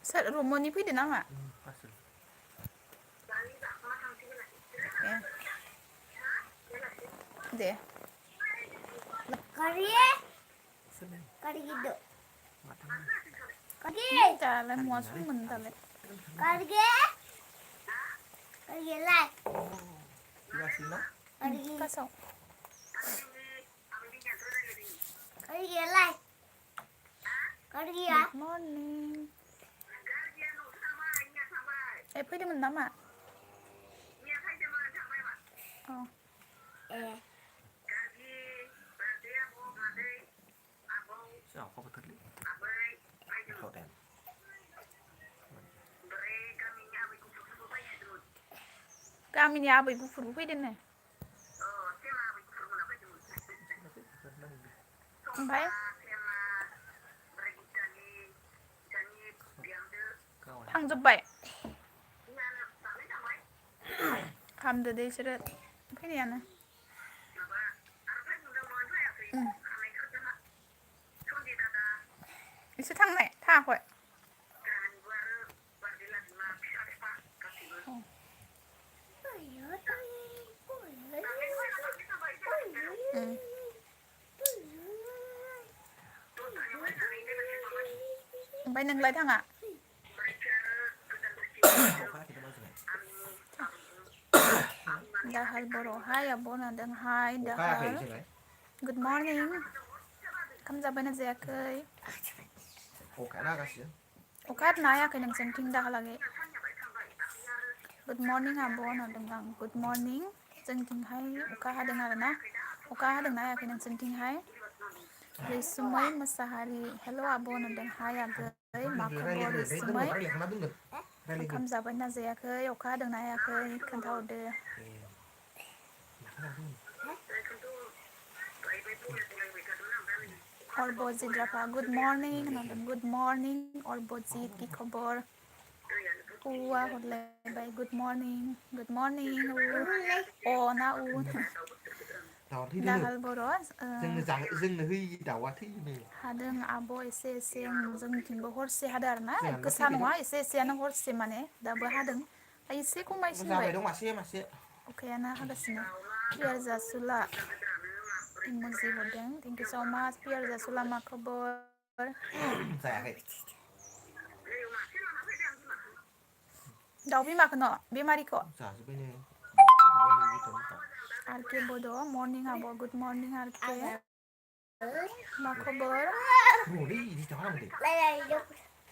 सोर रमनि फैदो नामा दे kari gitu kari jalan muasun mentale kari lai kari kasau kari lai kari ya good morning fैदोंमोन नामा oh गामिनि आबै गुफुरबो फैदोंनो ओमफ्राय थांजोब्बाय हामदो दे इसोरो फैनायानो इसोर थांनाय थाङाखै ओमफ्राय नोंलाय थाङा दाहाल बर' हाय आब' नादों हाय दाहाल गुड मर्निं ओंखाम जाबायना जायाखै अखा हादोंना हायाखै नोंसोरनिथिं दाहालागै गुड मर्निं आब' नादों आं गुड मर्निं जोंथिंहाय अखा हादों आरोना अखा हादोंना हायाखै नोंसोरनिथिंहाय रैसुमै मोसाहारि हेल' आब' नादों हाय आगै मा खबर रैसुमै ओंखाम जाबायना जायाखै अखा हादोंना हायाखै खोन्थाहरदो अरबजित राफा गुड मर्निं होनदों गुड मर्निं अरबजित की खबर उवा हरलायबाय गुड मर्निं उ अ ना उ दाहाल बर' जोंनो होयि दाउआ थैनो हादों आब' एसे एसे जोंथिंबो हरसे हादों आरो ना गोसा नङा एसे एसेयानो हरसे माने दाबो हादों एसे खमायसिनबाय अखायानो हागासिनो पियार जासुला इमजि हरदों थेंक इउ स माच पियार जासुला मा खबर जायाखै दाउ बिमाखौ न' बेमारिखौ जाजोब्बायनो आरके बड' मर्निं आब' गुड मर्निं आरके मा खबर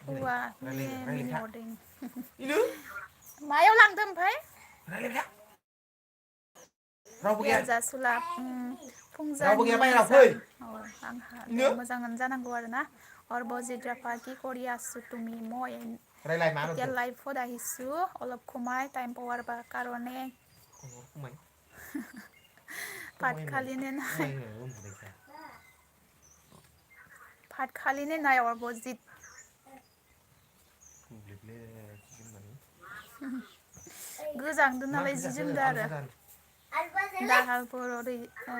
हुआ मिनि हरदों मायाव लांदों ओमफ्राय पियार जासुला फुंजानि मोजां आंहा मोजाङानो जानांगौ आरोना अरबजित राफा কি কৰি আছো তুমি মই এতিয়া লাইফত আহিছো অলপ ঘুমাই টাইম পোৱাৰ কাৰণে ভাত খালি নে নাই ভাত খালি নে নাই অৰবজিত गोजांदों नालाय जि जोमदों आरो दाहाल बर'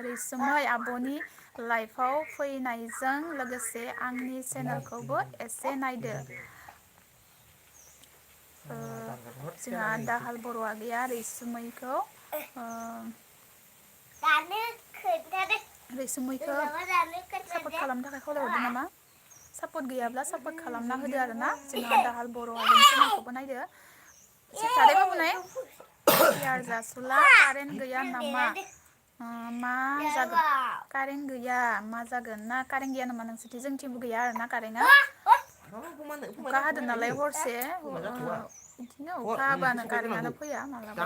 रैसुमै आब'नि लाइफआव फैनायजों लोगोसे आंनि चेनेलखौबो एसे नायदो जोंहा दाहाल बर'आ गैया रैसुमैखौ रैसुमैखौ सापर्ट खालामनो थाखाय खावलायहरदों नामा सापर्ट गैयाब्ला सापर्ट खालामना होदो आरोना जोंहा दाहाल बर'आ चेनेलखौबो नायदो सिखादे बाबुनाय पियार जासुला कारेन्ट गैया नामा मा जागोन कारेन्ट गैया मा जागोन ना कारेन्ट गैया नामा नोंसोरथि जोंथिंबो गैया आरोना कारेन्टआ अखा हादों नालाय हरसे बिदिनो अखा हाबानो कारेन्टआनो फैया मालाबा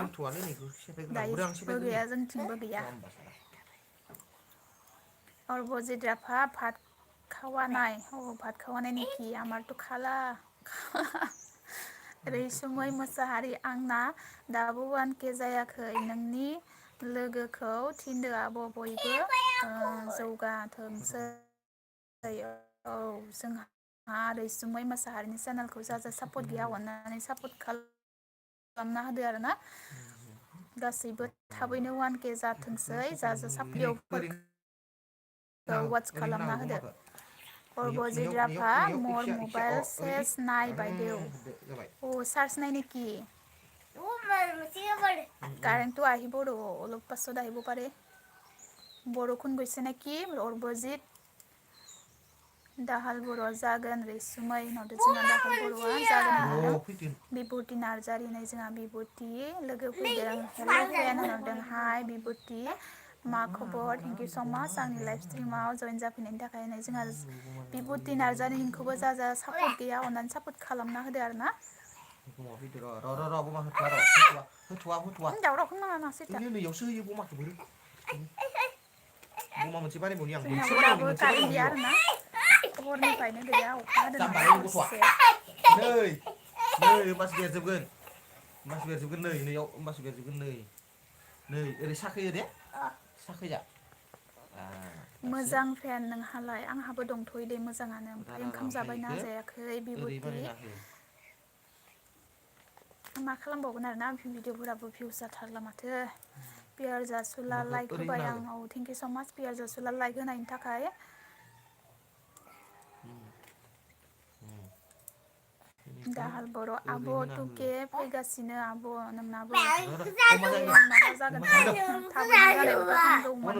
दायोबो गैया जोंथिंबो गैया অরবজিত রাফা ভাত খাওয়া নাই ও ভাত খাওয়া নাই নাকি আমার তো খালা रैसुमै मोसाहारि आंना दाबो 1K जायाखै नोंनि लोगोखौ थिनदो आब' बयबो जौगाथोंसै औ जोंहा रैसुमै मोसाहारिनि चेनेलखौ जाजा सापर्ट गैया अननानै सापर्ट खालामना होदो आरोना गासैबो थाबैनो 1K जाथोंसै जाजा सापर्ट वाट्स खालामना होदो Orbojit Rafa more mobile says nai by deu. Oh search nai neki. Current to ahi bodo olop paso da hibo pare. Borokun goise neki Orbojit Dahal boro jagan resumai node jinga dahal boroa jagan nodeng Bibuti Narjari nai jinga Bibuti logo फैदों hello fan nodeng hi Bibuti मा खबर thank you so much आंनि live स्ट्रिमाव जइन जाफैनायनि थाखाय नै जोंहा बिबुति नार्जारि हिनखौबो जा support गैया अननानै सापर्ट खालामना होदो आरो ना दावराव खालामनाङा ना सेटा जोंनाबो दाबो कारेन्ट गैया आरो ना हरनिफ्रायनो गैया अखा हादों नालाय हरसे मोजां फेन नोंहालाय आंहाबो दंथ'यो दे मोजाङानो ओमफ्राय ओंखाम जाबायना जायाखै बिबुति मा खालामबावगोन आरो ना भिडिअफोराबो भिउस जाथारला माथो पियार जासुला लाइक होबाय आं औ थेंक इउ स माच पियार जासुला लाइक होनायनि थाखाय दाहाल बर' आब' टुके फैगासिनो आब' नोंनाबो माला जागोन थाबैनो जानायबाथ' हामगौमोन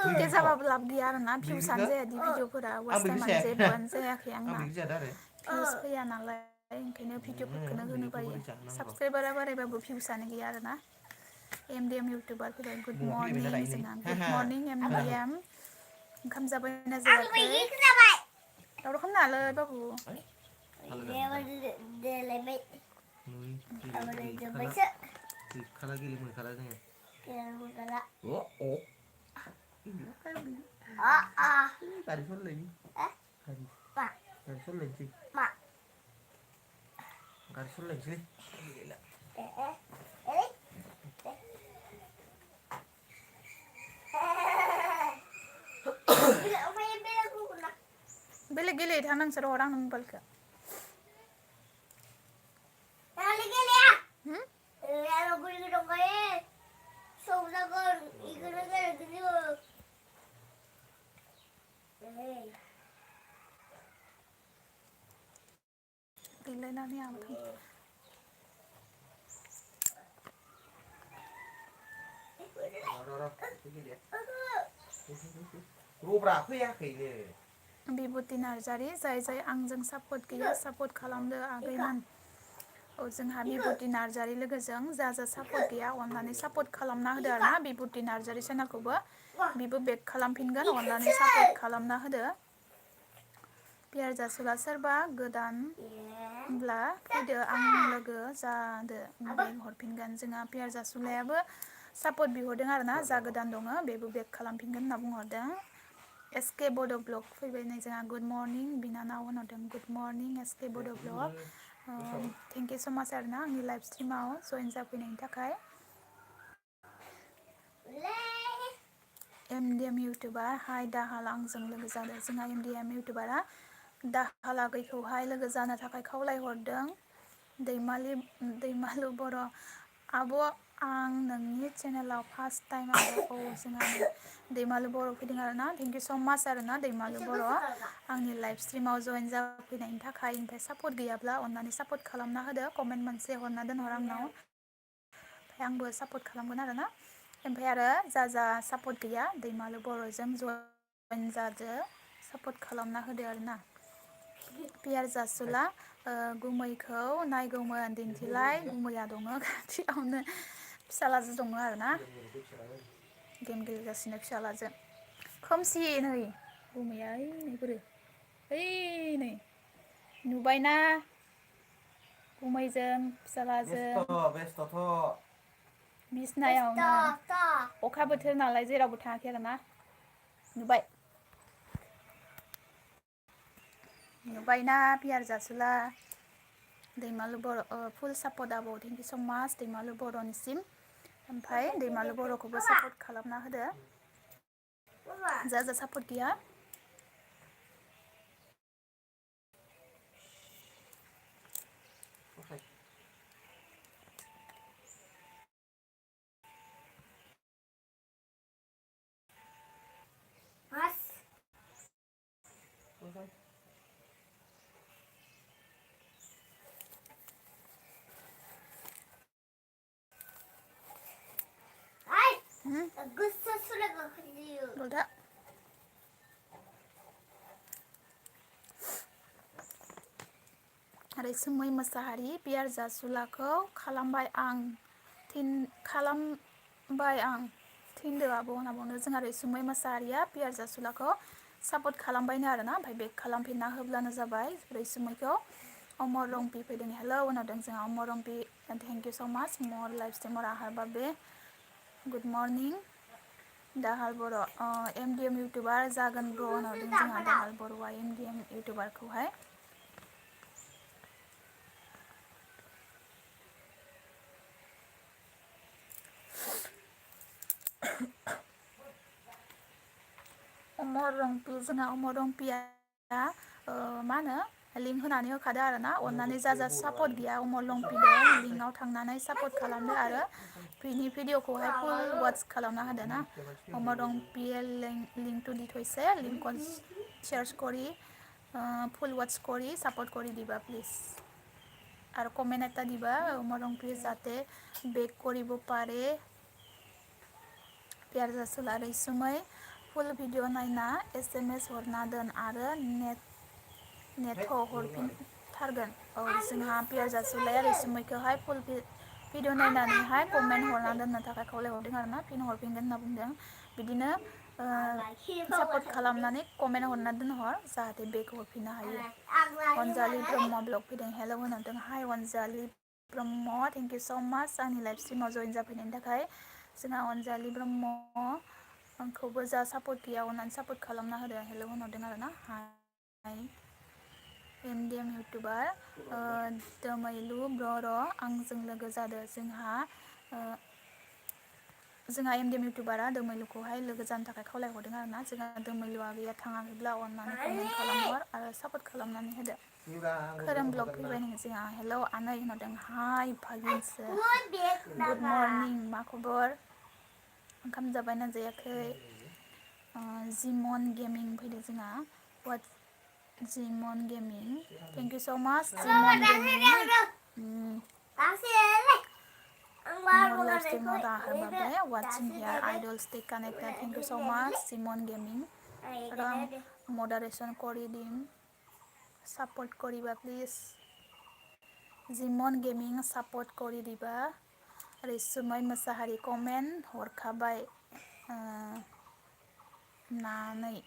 टुके जाबाबो लाब गैया आरो ना भिउसानो जायादि भिडिअफोरा वाच टाइमानो जेबोआनो जायाखै आंना भिउस फैया नालाय ओंखायनो भिडिअफोरखौनो होनो बायो साबसक्राइबारा बारायबाबो भिउसानो गैया आरो ना एमडिएम इउटुबार फैबाय गुड मर्निं जोंना गुड मर्निं एमडिएम ओंखाम जाबायना जायाखै दावराव खालामनाङालै बाबु बेलेग गेलेहैथां नोंसोर हर आंनो मबाइलखौ गैलायनानै आं बिबुति नार्जारि जाय जाय आंजों सापर्ट गैया सापर्ट खालामदो आगैमोन औ जोंहा बिबुति नार्जारि लोगोजों जा सापर्ट गैया अननानै सापर्ट खालामना होदो आरो ना बिबुति नार्जारि चेनेलखौबो बिबो बेक खालामफिनगोन अननानै सापर्ट खालामना होदो पियार जासुला सोरबा गोदान होनब्ला फैदो आं लोगो जादो बेक हरफिनगोन जोंहा पियार जासुलायाबो सापर्ट बिहरदों आरो ना जा गोदान दङ बेबो बेक खालामफिनगोन होनना बुंहरदों एसके बड' ब्लग फैबाय नै जोंहा गुड मर्निं बिनानाव होनहरदों गुड मर्निं एसके बड' ब्लग थेंक इउ स माच आरो ना आंनि लाइभ स्ट्रिमाव जइन जाफैनायनि थाखाय एमडिएम इउटुबार हाय दाहाल आंजों लोगो जादों जोंहा एमडिएम इउटुबारा दाहाल आगैखौहाय लोगो जानो थाखाय खावलायहरदों दैमालु बर' आब' आं नोंनि चेनेलाव फार्स्ट टाइम आरो औ जोंहा दैमालु बर' फैदों आरो ना थेंक इउ स माच आरो ना दैमालु बर' आंनि लाइभ स्ट्रिमाव जइन जाफैनायनि थाखाय ओमफ्राय सापर्ट गैयाब्ला अननानै सापर्ट खालामना होदो कमेन्ट मोनसे हरना दोनहर आंनाव ओमफ्राय आंबो सापर्ट खालामगोन आरो ना ओमफ्राय आरो जा सापर्ट गैया दैमालु बर'जों जइन जादो सापर्ट खालामना होदो आरो ना पियार जासुला गुमैखौ नायगौमोन दिन्थिलाय गुमैया दङ खाथियावनो फिसालाजो दङ आरो ना गेम गेलेगासिनो फिसालाजों खोमसि नै गुमैया ओइ नै बोरो ओइ नै नुबायना गुमैजों फिसालाजों बिसनायावनो अखा बोथोर नालाय जेरावबो थाङाखै आरो ना नुबायना पियार जासुला दैमालु बर' फुल सापर्ट आब' थेंक इउ स माच दैमालु बर'निसिम ओमफ्राय दैमालु बर'खौबो सापर्ट खालामना होदो जा सापर्ट गैया Boleh. Rejumai Machahary biar जासुलाखौ खालामबाय आं थिनदो आब' होनना बुंदों जोंहा रैसुमै मोसाहारिया पियार जासुलाखौ सापर्ट खालामबायनो आरोना ओमफ्राय बेक खालामफिनना होब्लानो जाबाय रैसुमैखौ अमर रंपि फैदों हेलौ होनदों जोंहा अमर रंपि थेंक इउ स माच मर लाइफ स्टाइल मर आहार बाबे गुड मर्निं दाहाल बर' एमडिएम इउटुबार जागोन ब्र होनदों जोंहा दाहाल बर'आ एमडिएम इउटुबारखौहाय अमर रंपि जोंहा अमर रंपिया मा होनो लिंक होनानै होखादो आरोना अननानै जा सापर्ट गैया अमर रंपिदो लिंकआव थांनानै सापर्ट खालामदो आरो बिनि भिडिअखौहाय फुल वाच खालामना होदो ना अमर रंपिए লিংকটো দি থৈছে লিংকত শ্বেয়াৰ কৰি ফুল ৱাচ কৰি সাপোৰ্ট কৰি দিবা প্লিজ আৰু কমেণ্ট এটা দিবা অমৰ ৰংপিয়ে যাতে বেক কৰিব পাৰে पियार जासुला रैसुमै फुल भिडिअ नायना SMS हरना दोन आरो नेटखौ हरफिनथारगोन औ जोंहा पियार जासुलाया रैसुमैखौहाय फुल भिडिअ नायनानैहाय कमेन्ट हरना दोननो थाखाय खावलायहरदों आरोना फिन हरफिनगोन होनना बुंदों बिदिनो सापर्ट खालामनानै कमेन्ट हरना दोनहर जाहाथे बेक हरफिननो हायो अनजालि ब्रह्म ब्लग फैदों हेलौ होनदों हाय अनजालि ब्रह्म थेंक इउ स माच आंनि लाइभ स्ट्रिमाव जइन जाफैनायनि थाखाय जोंहा अनजालि ब्रह्म आंखौबो जा सापर्ट गैया अननानै सापर्ट खालामना होदो हेलौ होनहरदों आरोना हाय एमडिएम इउटुबार दोमैलु ब्र' आंजों लोगो जादो जोंहा एमडिएम इउटुबारा दोमैलुखौहाय लोगो जानो थाखाय खावलायहरदों आरोना जोंहा दोमैलुआ गैया थाङाखैब्ला अननानै कमेन्ट खालामहर आरो सापर्ट खालामनानै होदो खोरोम ब्लग फैबाय नों जोंहा हेलौ आनै होनहरदों हाय भागिनसो गुड मर्निं मा खबर ओंखाम जाबायना जायाखै जिमन गेमिं फैदों जोंहा जिमन गेमिं थेंक इउ स माच जिमन gaming more life stay more ahar babe watching here idol stay connected thank you so much simon gaming ram moderation kori dim support koriba please जिमन गेमिं सापर्ट करि दिबा रैसुमै Mosahary comment हरखाबाय नानै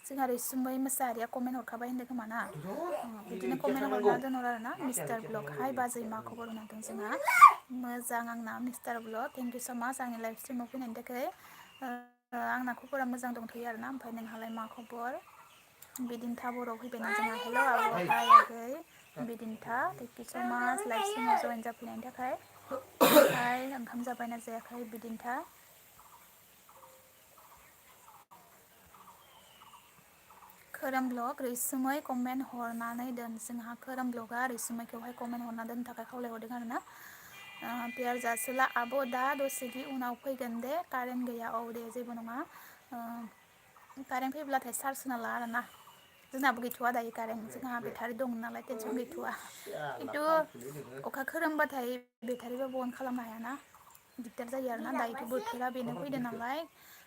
जोंहा रैसुमै Mosahary comment हरखाबाय होनदों खोमा ना बिदिनो कमेन्ट हरना दोनहर आरोना मिस्टार ब्लग हाय बाजै मा खबर होनदों जोंहा मोजां आंना मिस्टार ब्लग थेंक इउ स माच आंनि लाइभ स्ट्रिमाव फैनायनि थाखाय आंना खबरा मोजां दंथ'यो आरोना ओमफ्राय नोंहालाय मा खबर बिदिन्था बर' फैबायना जोंहा हेल' आब' हाय आगै बिदिन्था थेंक इउ स माच लाइभ स्ट्रिमाव जइन जाफैनायनि थाखाय हाय ओंखाम जाबायना जायाखै बिदिन्था खोरोम ब्लग रैसुमै कमेन्ट हरनानै दोन जोंहा खोरोम ब्लगा रैसुमैखौहाय कमेन्ट हरना दोननो थाखाय खावलायहरदों आरोना पियार जासुला आब' दा दसेनि उनाव फैगोन दे कारेन्ट गैया औ दे जेबो नङा कारेन्ट फैब्लाथाय चार्ज होना ला आरोना जोंनाबो गैथ'वा दायो कारेन्ट जोंहा बेटारि दं नालाय टेनसन गैथ'वा खिन्थु अखा खोरोमबाथाय बेटारिबाबो अन खालामनो हायाना दिगदार जायो आरोना दायोथ' बोथोरा बेनो फैदों नालाय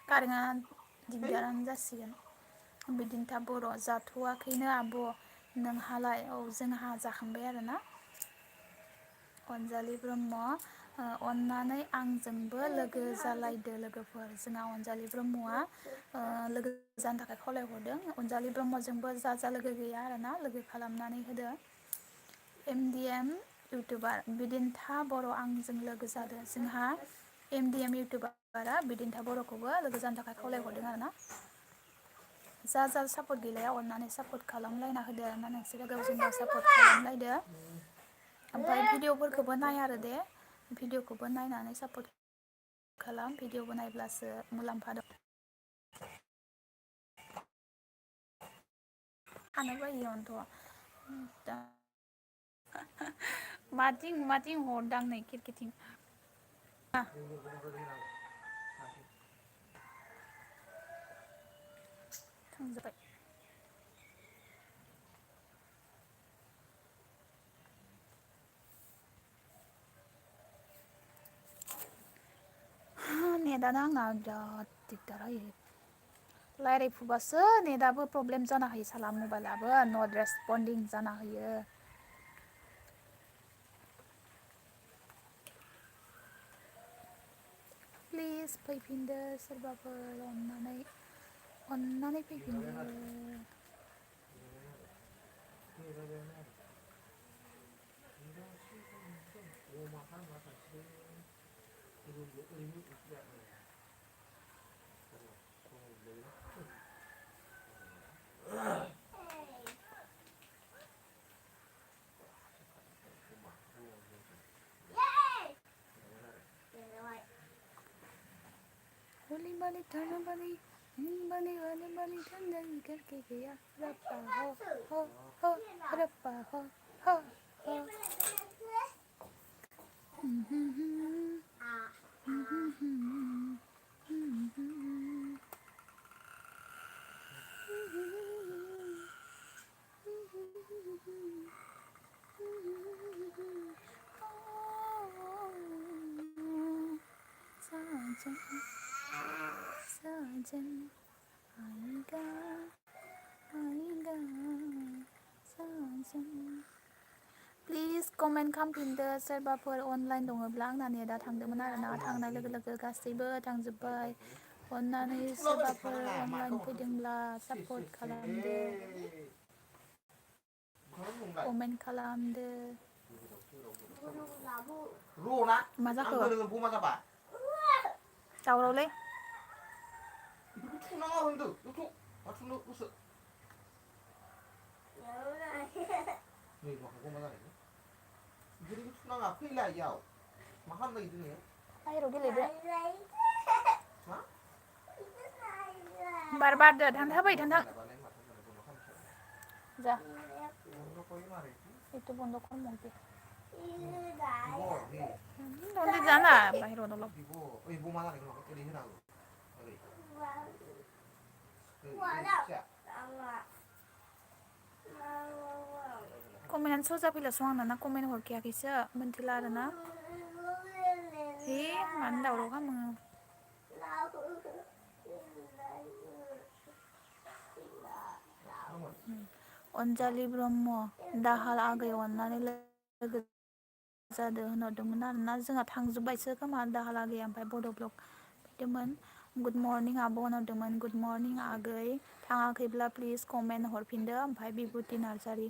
कारेन्टआ दिगदारानो जासिगोन बिदिन्था बर' जाथ'वाखैनो आब' नोंहालाय औ जोंहा जाखांबाय आरोना अनजालि ब्रह्म अननानै आंजोंबो लोगो जालायदो लोगोफोर जोंहा अनजालि ब्रह्मआ लोगो जानो थाखाय खावलायहरदों अनजालि ब्रह्मजोंबो जा लोगो गैया आरोना लोगो खालामनानै होदो एमडिएम इउटुबार बिदिन्था बर' आंजों लोगो जादों जोंहा एमडिएम इउटुबारा बिदिन्था बर'खौबो लोगो जानो थाखाय खावलायहरदों आरोना जा सापर्ट गैलाया अननानै सापर्ट खालामलायना होदो आरोना नोंसोरो गावजों गाव सापर्ट खालामलायदो ओमफ्राय भिडिअफोरखौबो नाय आरो दे भिडिअखौबो नायनानै सापर्ट खालाम भिडिअबो नायब्लासो मुलाम्फा दं थानो बायोआनोथ' माथिं हरदां नै खिरखिथिं थांजोब्बाय नेटानो आंना बिराद दिगदार होयो रायज्लायफुबासो नेटाबो प्रब्लेम जाना होयो साला मबाइलाबो नट रेसपन्डिं जाना होयो प्लिज फैफिनदो सोरबाफोर अननानै फैफिनदो होली बाली थाना बाली बाली वाली बाली ठंडा करके गया रप्पा हो रप्पा हो साजन आएगा साजन प्लिज कमेन्ट खालामफिनदो सोरबाफोर अनलाइन दङब्ला आंना नेटा थांदोंमोन आरोना थांनाय लोगो लोगो गासैबो थांजोब्बाय अननानै सोरबाफोर अनलाइन फैदोंब्ला सापर्ट खालामदो कमेन्ट खालामदो मा जाखो दावरावलै बाहेराव गेलेदो बार बारदो थाबाय थां जा itu bondok mungkin nanti jana bahiru dulu komen soja pila suang na komen horkia kisa mentila na mana dauro kamu Anjali Brahma दाहाल आगै अननानै लोगो जादो होनहरदोंमोन आरोना जोंहा थांजोब्बायसो खोमा दाहाल आगै ओमफ्राय बड' ब्लग फैदोंमोन गुड मर्निं आब' होनहरदोंमोन गुड मर्निं आगै थाङाखैब्ला प्लिज कमेन्ट हरफिनदो ओमफ्राय बिभुति नार्जारि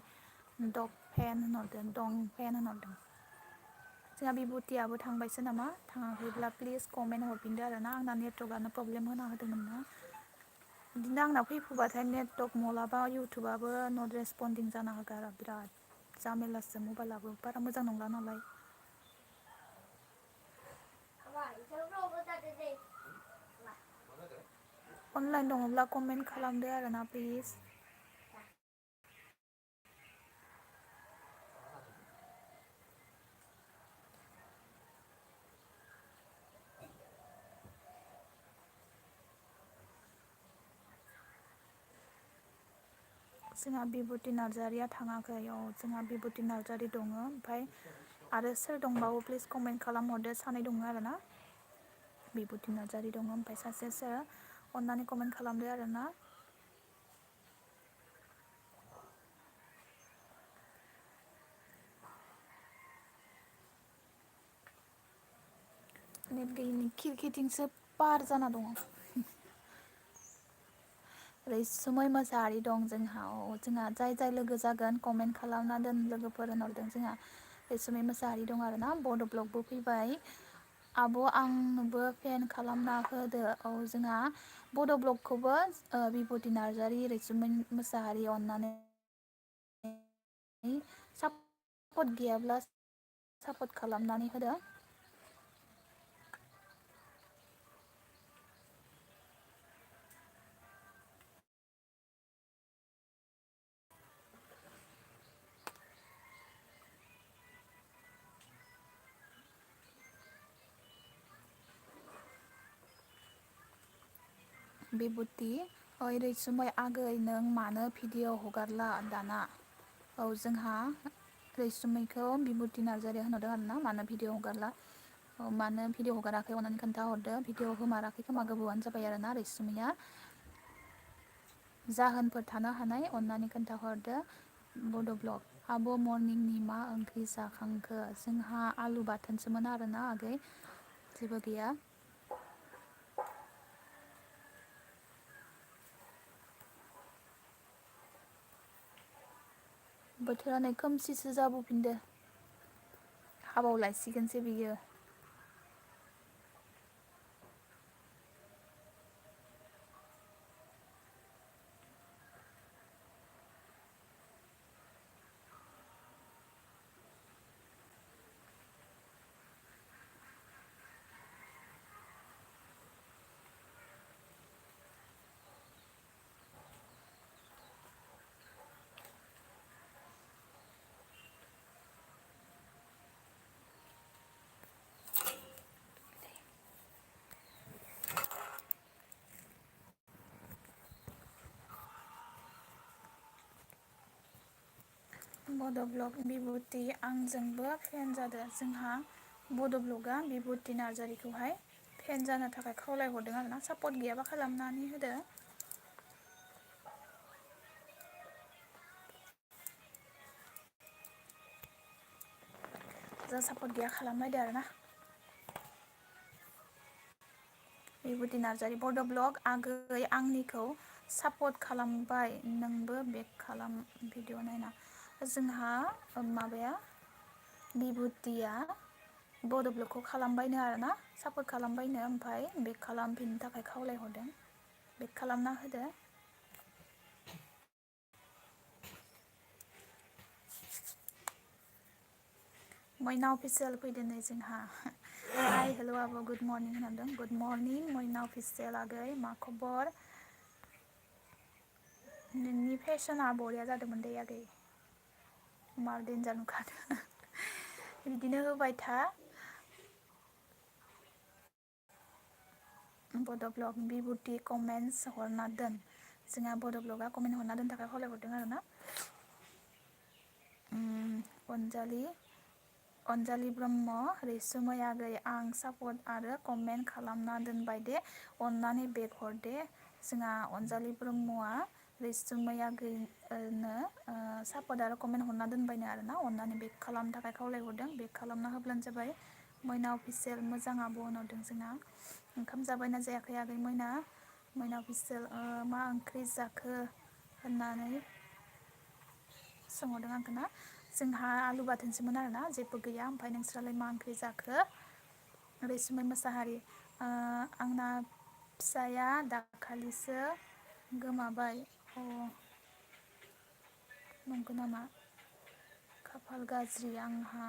दं फेन होनहरदों जोंहा बिभुतियाबो थांबायसो नामा थाङाखैब्ला प्लिज कमेन्ट हरफिनदो आरोना आंना नेटवर्कआनो प्रब्लेम होना होदोंमोन ना बिदिनो आंना फैफुबाथाय नेटवर्क मालाबा इउटुबाबो नट रेसपन्डिं जाना होगारा बिराद जामेलासो मबाइलाबो बारा मोजां नंला नालाय अनलाइन दङब्ला कमेन्ट खालामदो आरोना प्लिज जोंहा बिभुति नार्जारिया थाङाखै जोंहा बिभुति नार्जारि दङ ओमफ्राय आरो सोर दंबावो प्लिज कमेन्ट खालामहरदो सानै दङ आरोना बिभुति नार्जारि दङ ओमफ्राय सासे सोर अननानै कमेन्ट खालामदो आरोना नेट गैयिनि खिरखिथिंसो बार जाना दङ रैसुमै मोसाहारि दं जोंहा जाय लोगो जागोन कमेन्ट खालामना दोन लोगोफोर होनहरदों जोंहा रैसुमै मोसाहारि दं आरोना बड' ब्लगबो फैबाय आब' आंनोबो फेन खालामना होदो जोंहा बड' ब्लगखौबो बिभुति नार्जारि रैसुमै मोसाहारि अननानै सापर्ट गैयाब्ला सापर्ट खालामनानै होदो बिभुति ओइ रैसुमै आगै नों मानो भिडिअ हगारला दाना? औ जोंहा रैसुमैखौ बिमुति नार्जारिया होनहरदों आरोना मानो भिडिअ हगारला। औ मानो भिडिअ हगाराखै अननानै खोन्थाहरदो भिडिअ होमाराखै खोमा गोबावानो जाबाय आरोना रैसुमैया। जाहोनफोर थानो हानाय अननानै खोन्थाहरदो बड' ब्लग। आब' मर्निंनि मा ओंख्रि जाखांखो? जोंहा आलु बाथोनसोमोन आरोना आगै जेबो गैया। बोथोरा नै खोमसिसो जाबोफिनदो हाबाव लायसिगोनसो बियो। बड' ब्लग बिबुति आंजोंबो फेन जादो। जोंहा बड' ब्लगआ बिबुति नार्जारिखौहाय फेन जानो थाखाय खावलायहरदों आरोना सापर्ट गैयाबा खालामनानै होदो। जा सापर्ट गैया खालामलायदो आरोना। बिबुति नार्जारि बड' ब्लग आगै आंनिखौ सापर्ट खालामबाय नोंबो बेक खालाम भिडिअ नायना। जोंहा माबाया बिबुतिया बड' ब्लगखौ खालामबायनो आरोना सापर्ट खालामबायनो ओमफ्राय बेक खालामफिननो थाखाय खावलायहरदों बेक खालामना होदो। मयना अफिसियेल फैदो नै जोंहा। हाय हेल' आब' गुड मर्निं होनदों। गुड मर्निं मयना अफिसियेल आगै मा खबर? नोंनि फेसना बरिया जादोंमोन दे आगै मार देन्जार नुखादों। बिदिनो होबाय था। बड' ब्लग बिबुति कमेन्टस हरना दोन। जोंहा बड' ब्लगआ कमेन्ट हरना दोननो थाखाय खावलायहरदों आरोना। अनजालि ब्रह्म रैसुमै आगै आं सापर्ट आरो कमेन्ट खालामना दोनबाय दे अननानै बेक हर दे। जोंहा अनजालि ब्रह्मआ रैसुमै आगैनो सापर्ट आरो कमेन्ट हरना दोनबायनो आरोना अननानै बेक खालामनो थाखाय खावलायहरदों बेक खालामना होब्लानो जाबाय। मयना अफिसियेल मोजां आब' होनहरदों जोंना। ओंखाम जाबायना जायाखै आगै मयना? मयना अफिसियेल मा ओंख्रि जाखो होननानै सोंहरदों आंखौ ना। जोंहा आलु बाथोनसोमोन आरोना जेबो गैया। ओमफ्राय नोंस्रालाय मा ओंख्रि जाखो? रैसुमै मोसाहारि आंना फिसाया दाखालिसो गोमाबाय। अ नंगौ नामा? खाफाल गाज्रि आंहा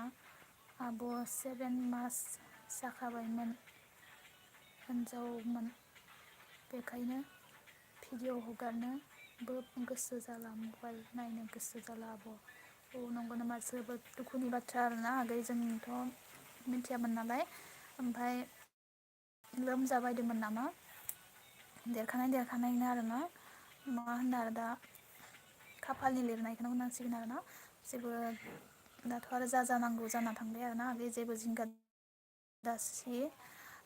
आब' 7 मास जाखाबायमोन हिनजावमोन बेखायनो भिडिअ हगारनोबो गोसो जाला मबाइल नायनो गोसो जाला आब'। औ नंगौ नामा? जोबोद दुखुनि बाथ्रा आरोना आगै जोंथ' मिथियामोन नालाय। ओमफ्राय लोमजाबायदोंमोन नामा? देरखानायनो आरोना मा होनो आरो दा खाफालनि लिरनायखौनो होनांसिगोन आरोना। जेबो दाथ' आरो जा जानांगौ जाना थांबाय आरोना बे जेबो जिंगा दासि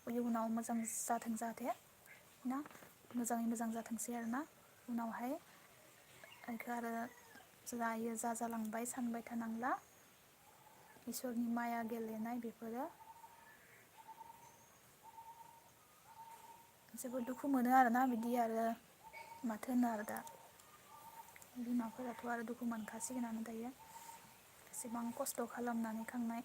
इयुनाव मोजां जाथों जाहाथे ना मोजाङै मोजां जाथोंसै आरोना उनावहाय बेखौ आरो जायो जा जालांबाय सानबाय थानांला इसोरनि माया गेलेनाय बेफोरो जोबोद दुखु मोनो आरोना बिदि आरो माथो होनो आरो दा बिमाफोराथ' आरो दुखु मोनखासिगोनानो दायो एसेबां खस्थ' खालामनानै खांनाय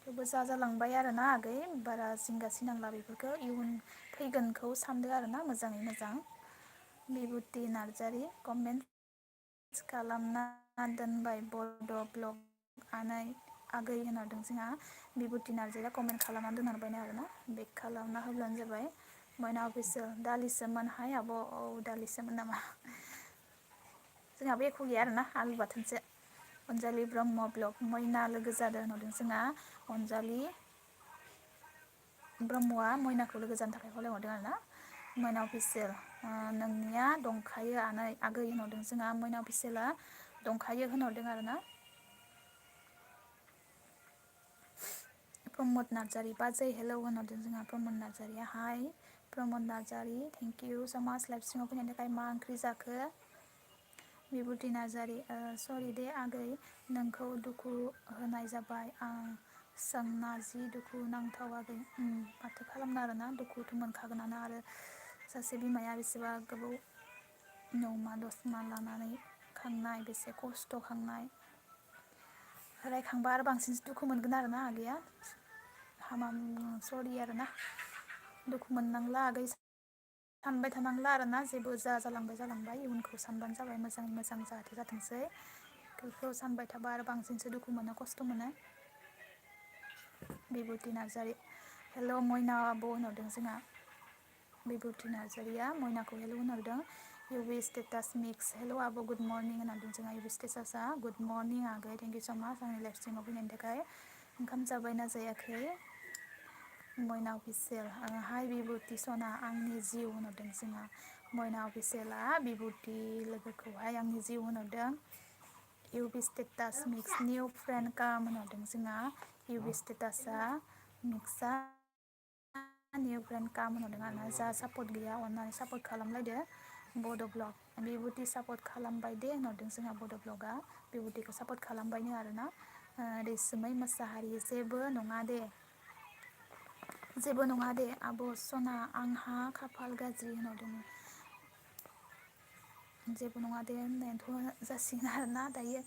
थेवबो जा जालांबाय आरोना आगै बारा जिंगासिनांला बेफोरखौ इयुन फैगोनखौ सानदो आरोना मोजाङै मोजां बिबुति नार्जारि कमेन्ट खालामना दोनबाय बड' ब्लग आगै होनहरदों जोंहा बिबुति नार्जारिया कमेन्ट खालामना दोनहरबायनो आरोना बेक खालामना होब्लानो जाबाय मयना अफिसियेल दालिसोमोन हाय आब' औ दालिसोमोन नामा जोंहाबो एख' गैया आरोना आलु बाथोनसो अनजालि ब्रह्म ब्लग मैना लोगो जादों होनहरदों जोंहा अनजालि ब्रह्मआ मैनाखौ लोगो जानो थाखाय खावलायहरदों आरोना मोनाव अफिसियेल नोंनिया दंखायो आनै आगै होनहरदों जोंहा मोना अफिसियेला दंखायो होनहरदों आरो ना प्रमद नार्जारि बाजै हेलौ होनहरदों जोंहा प्रमद नार्जारिया हाय प्रमद नार्जारि थेंक इउ स माच लाइभ स्ट्रिमाव फैनायनि थाखाय मा ओंख्रि जाखो बिबुति नार्जारि सरि दे आगै नोंखौ दुखु होनाय जाबाय आं सोंना जि दुखु नांथाव आगै माथो खालामनो आरोना दुखुथ' मोनखागोनानो आरो सासे बिमाया बेसेबा गोबाव 9 मा 10 मा लानानै खांनाय बेसे खस्थ' खांनाय रायखांबा आरो बांसिनसो दुखु मोनगोन आरोना आगैया हामा सरि आरोना दुखु मोननांला आगै सानबाय थानांला आरोना जेबो जालांबाय जालांबाय इयुनखौ सानबानो जाबाय मोजाङै मोजां जाहाथे जाथोंसै बेखौ सानबाय थाबा आरो बांसिनसो दुखु मोनो खस्थ' मोनो बिबुति नार्जारि हेल' मयना आब' होनहरदों जोंहा बिबुति नार्जारिया मयनाखौ हेल' होनहरदों इउबि स्टेटास मिक्स हेल' आब' गुड मर्निं होनहरदों जोंहा इउबि स्टेटासआ गुड मर्निं आगै थेंक इउ स माच आंनि लाइभ स्ट्रिमाव फैनायनि थाखाय ओंखाम जाबायना जायाखै मयना अफिसियेल हाय बिबुति सना आंनि जिउ होनहरदों जोंहा मयना अफिसियेला बिबुति लोगोखौहाय आंनि जिउ होनहरदों UB status mix new friend काम होनहरदों जोंहा इउबि स्टेटासआ मिक्सआ निउ फ्रेन्ड काम होनहरदों आरोना जा सापर्ट गैया अननानै सापर्ट खालामलायदो बड' ब्लग बिबुति सापर्ट खालामबाय दे होनहरदों जोंहा बड' ब्लगआ बिबुतिखौ सापर्ट खालामबायनो आरोना रैसुमै मोसाहारि जेबो नङा दे आब' सना आंहा खाफाल गाज्रि होनहरदों जेबो नङा दे होननायाथ' जासिगोन आरोना दायो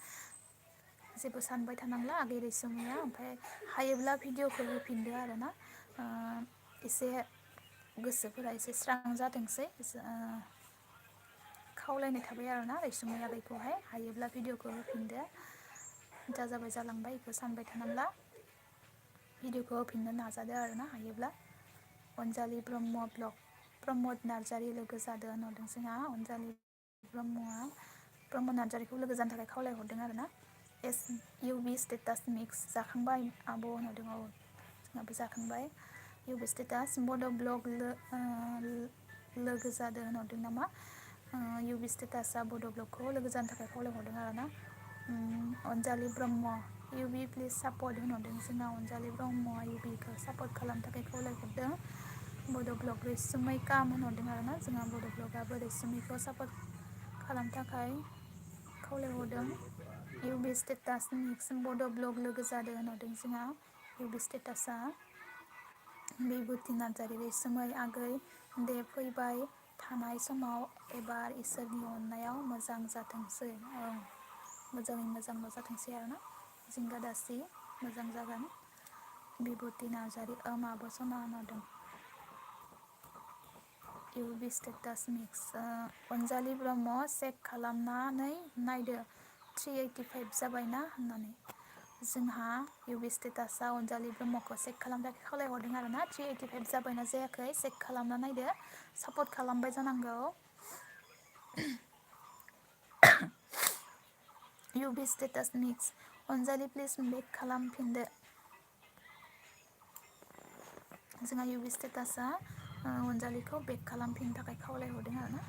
जेबो सानबाय थानांला आगै रैसुमैया ओमफ्राय हायोब्ला भिडिअखौ होफिनदो आरोना एसे गोसोफोरा एसे स्रां जाथोंसै खावलायनाय थाबाय आरोना रैसुमै आगैखौहाय हायोब्ला भिडिअखौ होफिनदो जा जाबाय जालांबाय बेखौ सानबाय थानांला भिडिअखौ होफिननो नाजादो आरोना हायोब्ला अनजालि ब्रह्म ब्लग प्रमद नार्जारि लोगो जादों होनहरदों जोंहा अनजालि ब्रह्म नार्जारिखौ लोगो जानो थाखाय खावलायहरदों आरोना एस इउबि स्टेटास मिक्स जाखांबाय आब' होनहरदों जोंहाबो जाखांबाय इउबि स्टेटास बड' ब्लग लोगो जादों होनहरदों नामा इउबि स्टेटासआ बड' ब्लगखौ लोगो जानो थाखाय खावलायहरदों आरोना अनजालि ब्रह्म इउबि प्लिज सापर्ट होनहरदों जोंना अनजालि ब्रह्मआ इउबिखौ सापर्ट खालामनो थाखाय खावलायहरदों बड' ब्लग रैसुमै काम होनहरदों आरोना जोंहा बड' ब्लगआबो रैसुमैखौ सापर्ट खालामनो थाखाय खावलायहरदों इउबि स्टेटास मिक्स बड' ब्लग लोगो जादों होनहरदों जोंहा इउबि स्टेटासआ बिबुति नार्जारि रैसुमै आगै दे फैबाय थानाय समाव एबार इसोरनि अननायाव मोजां जाथोंसै मोजाङै मोजांल' जाथोंसै आरोना जिंगा दासि मोजां जागोन बिबुति नार्जारि माबा सना होनहरदों UB status mix Anjali Brahma check खालामनानै नायदो 385 जाबायना होननानै जोंहा इउबि स्टेटासआ अनजालि ब्रह्मखौ चेक खालामनो थाखाय खावलायहरदों आरोना 385 जाबायना जायाखै चेक खालामना नायदो सापर्ट खालामबाय जानांगौ इउबि स्टेटास मिक्स अनजालि प्लिज बेक खालामफिनदो जोंहा इउबि स्टेटासआ अनजालिखौ बेक खालामफिननो थाखाय खावलायहरदों आरोना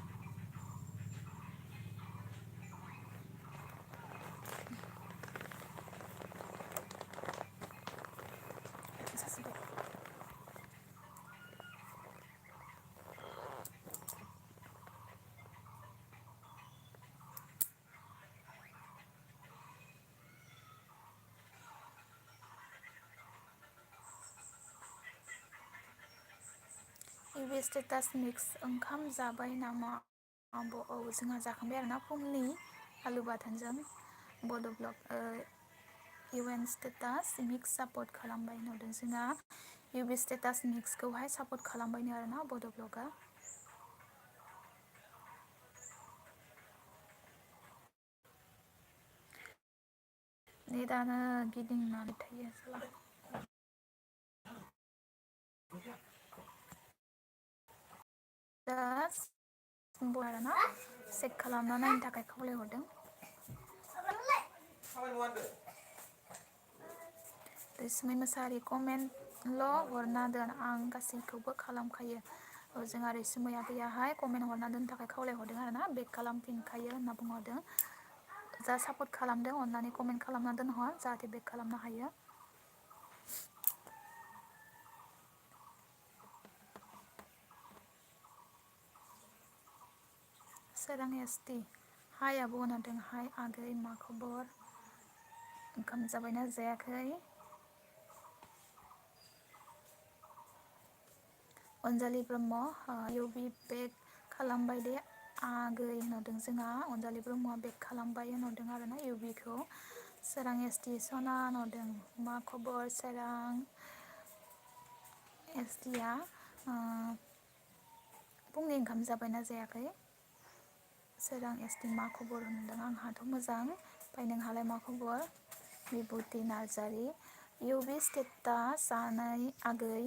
इउबि स्टेटास मिक्स ओंखाम जाबाय नामा आब' जोंहा जाखांबाय आरोना फुंनि आलु बाथोनजों बड' ब्लग इउएन स्टेटास मिक्स सापर्ट खालामबाय होनहरदों जोंहा इउबि स्टेटास मिक्सखौहाय सापर्ट खालामबायनो आरोना बड' ब्लगआ नेटानो गिदिंनानै थायो आरोना चेक खालामना नायनो थाखाय खावलायहरदों रैसुमै मोसाहारि कमेन्टल' हरना दोन आं गासैखौबो खालामखायो जोंहा रैसुमैया गैयाहाय कमेन्ट हरना दोननो थाखाय खावलायहरदों आरो ना बेक खालामफिनखायो होनना बुंहरदों। जा सापर्ट खालामदों अननानै कमेन्ट खालामना दोनहर जाहाथे बेक खालामनो हायो। सोरां एसटि हाय आब' होनदों हाय आगै मा खबर ओंखाम जाबायना जायाखै? अनजालि ब्रह्म इउबि बेक खालामबाय दे आगै होनहरदों जोंहा अनजालि ब्रह्मआ बेक खालामबाय होनहरदों आरो ना इउबिखौ। सोरां एसटि सना होनहरदों मा खबर सोरां एसटिया फुंनि ओंखाम जाबायना जायाखै? सोरां एसटि मा खबर होनदों आंहाथ' मोजां ओमफ्राय नोंहालाय मा खबर? बिबुति नार्जारि इउबि स्टेटास आनै आगै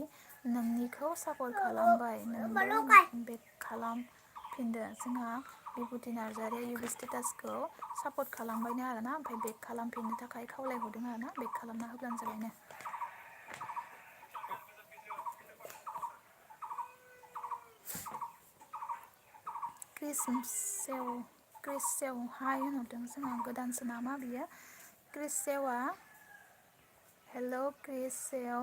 नोंनिखौ सापर्ट खालामबाय नोंबो बेक खालामफिनदो। जोंहा बिबुति नार्जारिया इउबि स्टेटासखौ सापर्ट खालामबायनो आरोना ओमफ्राय बेक खालामफिननो थाखाय खावलायहरदों आरोना बेक खालामना होब्लानो जाबायनो। क्रिस सेव हाय होनहरदों जोंहा गोदानसो नामा बियो क्रिस सेवा हेल' क्रिस सेव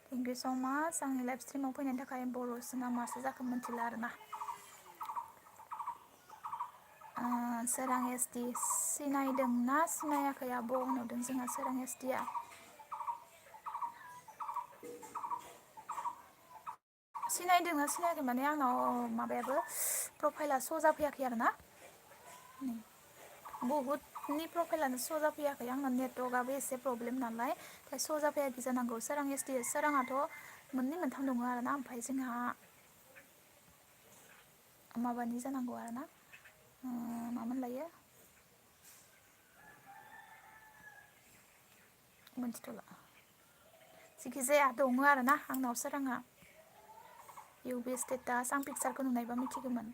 थेंक इउ स' माच आंनि लाइभ स्ट्रिमाव फैनायनि थाखाय बर'सो ना मासो जाखो मोनथिला आरोना। सोरां एसटि सिनायदोंना सिनायाखै आब' होनहरदों जोंहा सोरां एसटिया। सिनायदोंना सिनायाखै माने आंनाव माबायाबो प्रफाइला श' जाफैयाखै आरोना। बहुतनि प्रफाइलानो श' जाफैयाखै आंना नेटवर्कआबो एसे प्रब्लेम नालाय ओमफ्राय श' जाफैयाखै जानांगौ। सोरां एसटि सोराङाथ' मोननै मोनथाम दङ आरोना ओमफ्राय जोंहा माबानि जानांगौ आरोना मामोन लायो मोनथिथ'ला जिखिजाया दङ आरोना आंनाव सोराङा इउबि स्टेटास आं पिकचारखौ नुनायबा मिथिगौमोन।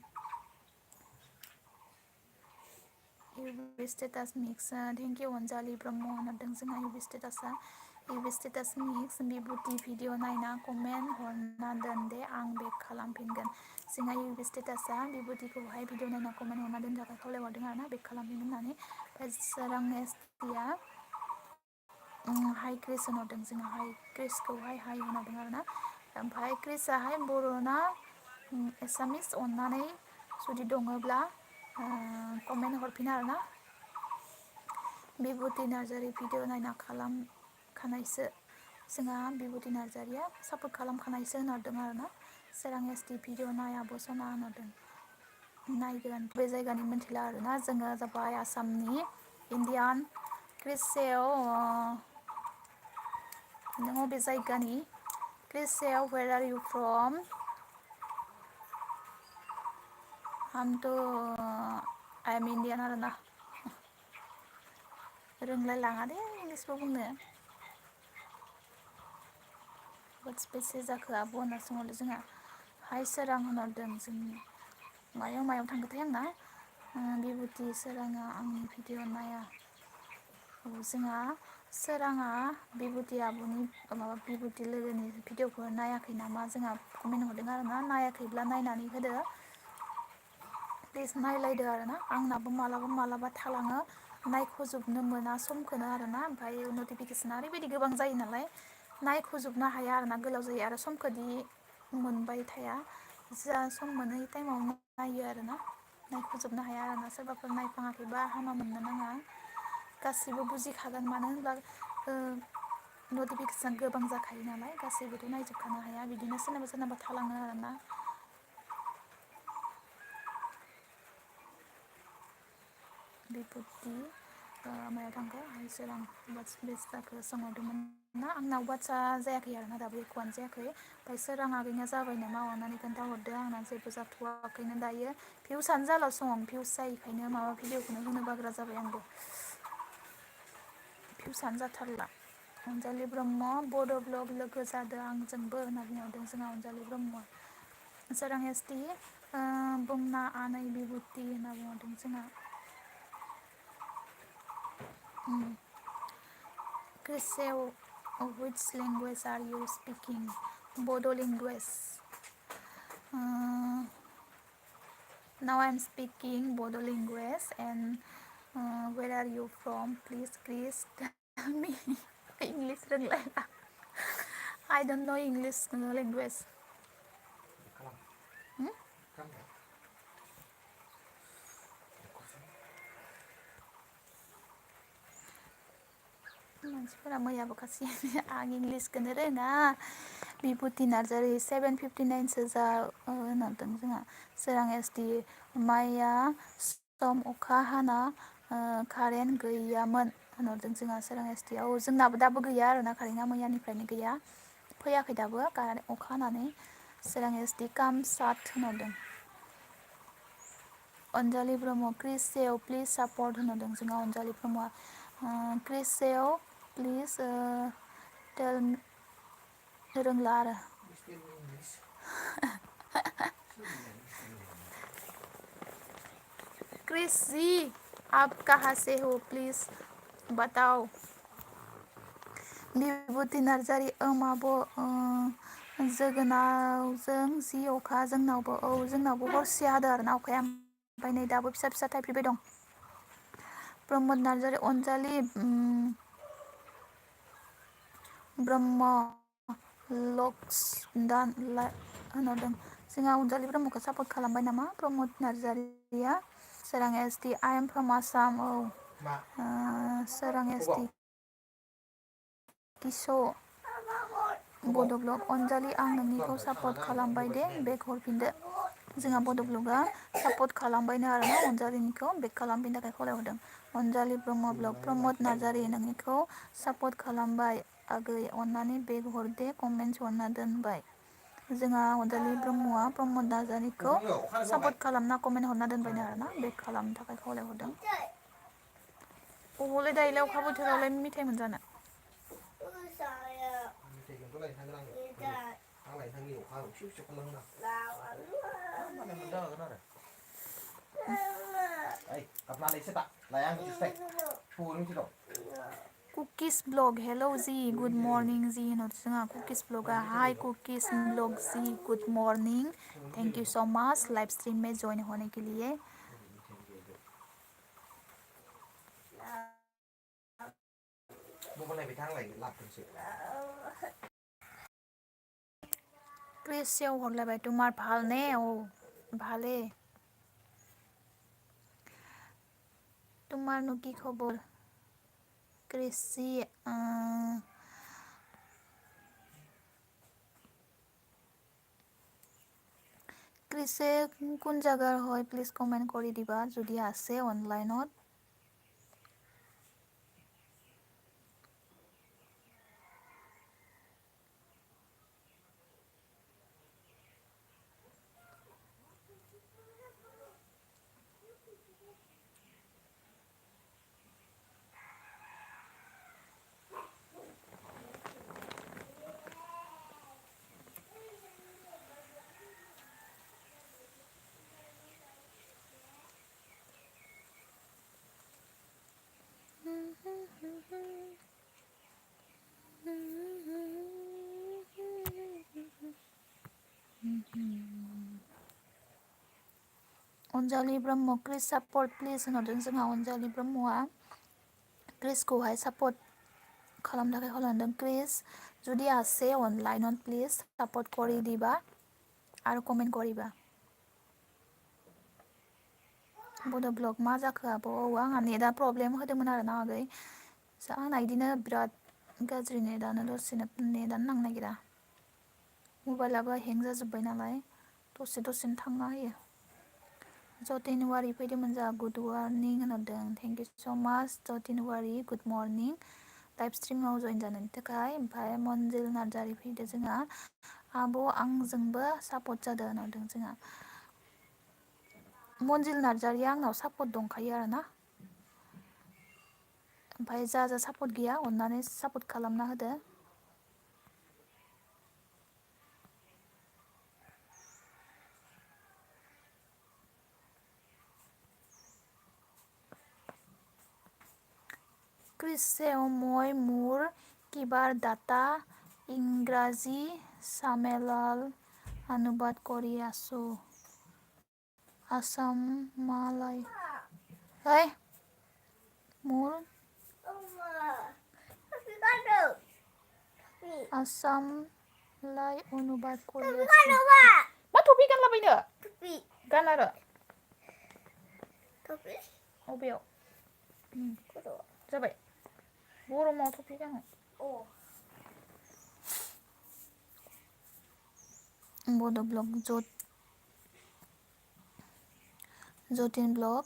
UB status mix thank you Anjali Brahma होनहरदों जोंहा इउबि स्टेटासआ UB status mix Bibuti video नायना कमेन्ट हरना दोन दे आं बेक खालामफिनगोन। जोंहा इउबि स्टेटासआ बिबुटिखौहाय भिडिअ नायना कमेन्ट हरना दोननो थाखाय खावलायहरदों आरोना बेक खालामफिनगोन होननानै। ओमफ्राय सोरां एसटिया हाय क्रिस होनहरदों जोंहा हाय क्रिसखौहाय हाय होनहरदों आरोना। ओमफ्राय क्रिसआहाय बर'ना एसामिस अननानै जुदि दङब्ला कमेन्ट हरफिन आरोना। बिबुति नार्जारि भिडिअ नायना खालामखानायसो जोंहा बिबुति नार्जारिया सापर्ट खालामखानायसो होनहरदों आरोना। सोरां एसटि भिडिअ नाय आब' सना होनहरदों नायगोन बे जायगानि मोनथिला आरोना जोङो जाबाय आसामनि इण्डियान। क्रिसआव नों अबे जायगानि? क्रिसआव वेर आर इउ फ्रम? आंथ' आइ एम इण्डियान आरोना रोंलाय लाङा दे इंलिसबो बुंनो। वाट्स बेसे जाखो आब' होनना सोंहरदों जोंहा हाय सोरां होनहरदों जोंनि मायाव मायाव थांखोथाय आंना बिबुति सोराङा आंनि भिडिअ नाया जोंहा सोराङा बिबुति आब'नि माबा बिबुति लोगोनि भिडिअखौ नायाखै नामा जोंहा कमेन्ट हरदों आरोना। नायाखैब्ला नायनानै होदो प्लिज नायलायदो आरोना आंनाबो मालाबा मालाबा थालाङो नायख'जोबनो मोना समखौनो आरोना ओमफ्राय नटिफिकेसना ओरैबायदि गोबां जायो नालाय नायख'जोबनो हाया आरोना गोलाव जायो आरो समखौदि मोनबाय थाया जा सम मोनो इ टाइमाव नायो आरोना नायख'जोबनो हाया आरोना सोरबाफोर नायफ्लाङाखैबा हामा मोननो नाङा। गासिबो बुजिखागोन मानो होनब्ला नटिफिकेसन गोबां जाखायो नालाय गासैबोथ' नायजोबखानो हाया बिदिनो सोरनाबा सोरनाबा थालाङो आरोना। बिबुति मायाव थांखो हाय सोरां वाट्स बेस जाखो सोंहरदोंमोन ना आंनाव वाट्सआ जायाखै आरोना दाबो एख'आनो जायाखै। ओमफ्राय सोराङा गैया जाबाय नामा अननानै खोन्थाहरदो आंना जेबो जाथ'वाखैनो दायो भिउसआनो जाला सं भिउस जायैखायनो माबा भिडिअखौनो होनो बाग्रा जाबाय आंबो भिउसआनो जाथारला। अनजालि ब्रह्म बड' ब्लग लोगो जादों आंजोंबो होनना बुंहरदों जोंहा अनजालि ब्रह्मआ। सोरां एसटि बुंना आनै बिबुति होनना बुंहरदों जोंहा। क्रिसेव which language are you speaking? Bodo' language Uh, now I'm speaking Bodo language and where are you from? Please, Chris, tell me English रोंलाय ला. I don't know English language. Kalam. Hmm? Kalam. मानसिफोरा मैयाबो खासि आं इंलिसखौनो रोङा बिभुति नार्जारि 759सो जा होनहरदों जोंहा सोरां एसडि माइया सम अखा हाना कारेन्ट गैयामोन होनहरदों जोंहा सोरां एसडि औ जोंनाबो दाबो गैया आरोना कारेन्टआ मैयानिफ्रायनो गैया फैयाखै दाबो अखा हानानै सोरां एसडि काम साट होनहरदों अनजालि ब्रह्म क्रिस सेव प्लिज सापर्ट होनहरदों जोंहा अनजालि ब्रह्मआ क्रिस सेव प्लिज टेल रोंला आरो क्रिस जी आप कहाँ से हो प्लिज बताओ बिभुति नार्जारि आब' जोगोनावजों जि अखा जोंनावबो औ जोंनावबो हरसे हादों आरोना अखाया ओमफ्राय नै दाबो फिसा फिसा थाइफ्रिबाय दं प्रमद नार्जारि अनजालि ब्रह्म लक्स दान होनहरदों जोंहा अनजालि ब्रह्मखौ सापर्ट खालामबाय नामा प्रमद नार्जारिया सोरां एसडि आइ एम फ्रम आसाम औ सोरां एसडि किस' बड' ब्लग अनजालि आं नोंनिखौ सापर्ट खालामबाय दे बेक हरफिनदो जोंहा बड' ब्लगआ सापर्ट खालामबायनो आरोना अनजालिनिखौ बेक खालामफिननो थाखाय खावलायहरदों अनजालि ब्रह्म ब्लग प्रमद नार्जारि नोंनिखौ सापर्ट खालामबाय आगै अननानै बेक हरदे कमेन्ट्स हरना दोनबाय जोंहा अनजालि ब्रह्मआ प्रमद नार्जारिखौ सापर्ट खालामना कमेन्ट हरना दोनबायनो आरोना बेक खालामनो थाखाय खावलायहरदों अबावलाय दायोलाय अखा बोथोरावलाय मिथाइ मोनजानो मेथाइखौथ' लायनो थांगोन आं लायनो थांनि अखा उसिउ उसिउ खालामना माने मोनदा हागोन आरो ओइ गाबनानै एसे दा लाया आं मिथिबाय सौनो मिथिदों cookies blog hello ji good morning ji होनहरदों जोंहा कुकिस ब्लगा hi cookies blog ji good morning thank you so much live stream में ज्वाइन होने के लिए मबाइल नायबाय था आंलाय लाबोनोसै क्रिस सेव हरलायबाय तुम्हार ভাল নে ও ভালে তোমাৰনো কি খবৰ ক্ৰিছি ক্ৰিছে কোন জাগাৰ হয় প্লিজ কমেণ্ট কৰি দিবা যদি আছে অনলাইনত अनजालि ब्रह्म क्रिस सापर्ट प्लिज होनहरदों जोंहा अनजालि ब्रह्मआ क्रिसखौहाय सापर्ट खालामनो थाखाय खालामदों क्रिस যদি আছে অনলাইনত প্লিজ সাপোর্ট কৰি দিবা আৰু কমেন্ট কৰিবা बड' ब्लग मा जाखो आब' औ आंहा नेटआ प्रब्लेम होदोंमोन आरोना आगै आंना बिदिनो बिराद गाज्रि नेटआनो दसेनो नेटआनो नांनो नागिरा मबाइलाबो हें जाजोब्बाय नालाय दसेनो थांना होयो जतिनवारि फैदोंमोन जा गुड मर्निं होनहरदों थेंक इउ स' माच जतिनवारि गुड मर्निं लाइभ स्ट्रिमाव जइन जानायनि थाखाय ओमफ्राय मनजिल नार्जारि फैदो जोंहा आब' आंजोंबो सापर्ट जादों होनहरदों जोंहा मनजिल नार्जारिया आंनाव सापर्ट दंखायो आरोना ओमफ्राय जा सापर्ट गैया अननानै सापर्ट खालामना होदो ক্ৰিছেও মই মোৰ কিবাৰ ডাটা ইংৰাজী চামেলাল अनुबाद करि आसु आसाम मालाय ओइ मोर आसाम लाय अनुबाद करि आसु मा टपि गानलाबायनो गान आरो अबेयाव जाबाय गरमाव टपि गानो Bodo' blog Jatin blog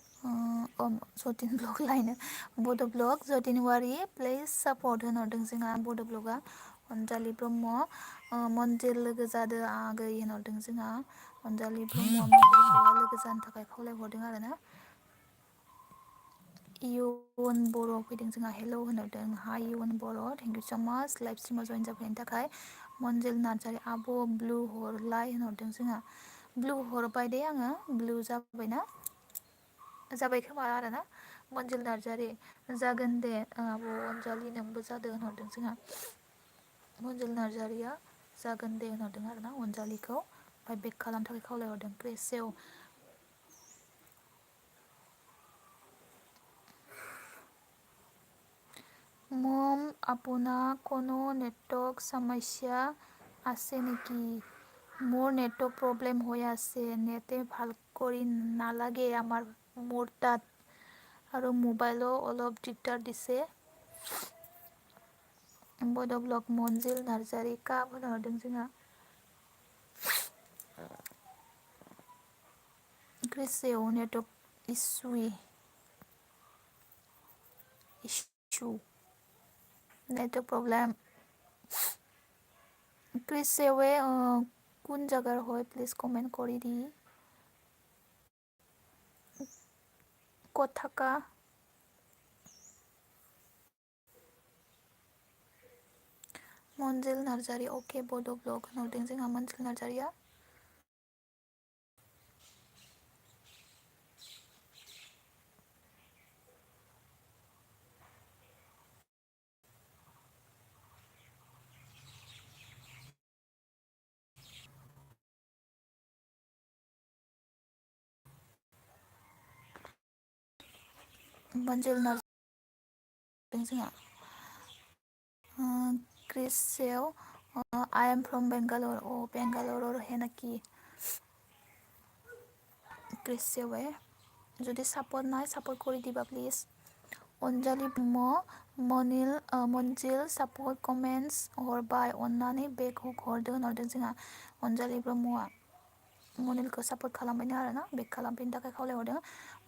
Jatin blog लायनो Bodo' blog Jatin Wary please support होनहरदों जोंहा बड' ब्लगा अनजालि ब्रह्म मन्जिल लोगो जादो आगै होनहरदों जोंहा अनजालि ब्रह्म मन्जिलखौहाय लोगो जानो थाखाय खावलायहरदों आरो ना इयुन बर' फैदों जोंहा हेल' होनहरदों हाय इयुन बर' थेंक इउ स' माच लाइभ स्ट्रिमाव जइन जाफैनायनि थाखाय मन्जिल नार्जारि आब' ब्लु हरलाय होनहरदों जोंहा ब्लु हरबाय दे आङो ब्लु जाबायना जाबाय खोमा आरो ना मन्जिल नार्जारि जागोन दे आब' अनजालि नोंबो जादों होनहरदों जोंहा मन्जिल नार्जारिया जागोन दे होनहरदों आरो ना अनजालिखौ ओमफ्राय बेक खालामनो थाखाय खावलायहरदों क्रेसेव মম আপোনাৰ কোনো নেটৱৰ্ক সমস্যা আছে নেকি মোৰ নেটৱৰ্ক প্ৰব্লেম হৈ আছে নেটে ভাল কৰি নালাগে মোৰ তাত আৰু মোবাইলো অলপ দিগদাৰ দিছে बड' ब्लग मन्जिल नार्जारि काप होनहरदों जोंहा क्रिसेव नेटवर्क इसु नेटवर्क प्रब्लेम क्रिसेवे কোন জাগাৰ হয় প্লিজ কমেণ্ট কৰি দি ক'ত থাকা मन्जिल नार्जारि अके बड' ब्लग होनहरदों जोंहा मन्जिल नार्जारिया मन्जिल नार्जारि जोंहा क्रिसेव I am from Bangalore Bengaluru है नाकि क्रिसेवे যদি সাপোর্ট নাই সাপোর্ট কৰি দিবা please Anjali Brahma Manjil support comments हरबाय अन्नानै बेक हरदो होनहरदों जोंहा अनजालि ब्रह्मआ मनिलखौ सापर्ट खालामबायनो आरोना बेक खालामफैनो थाखाय खावलायहरदों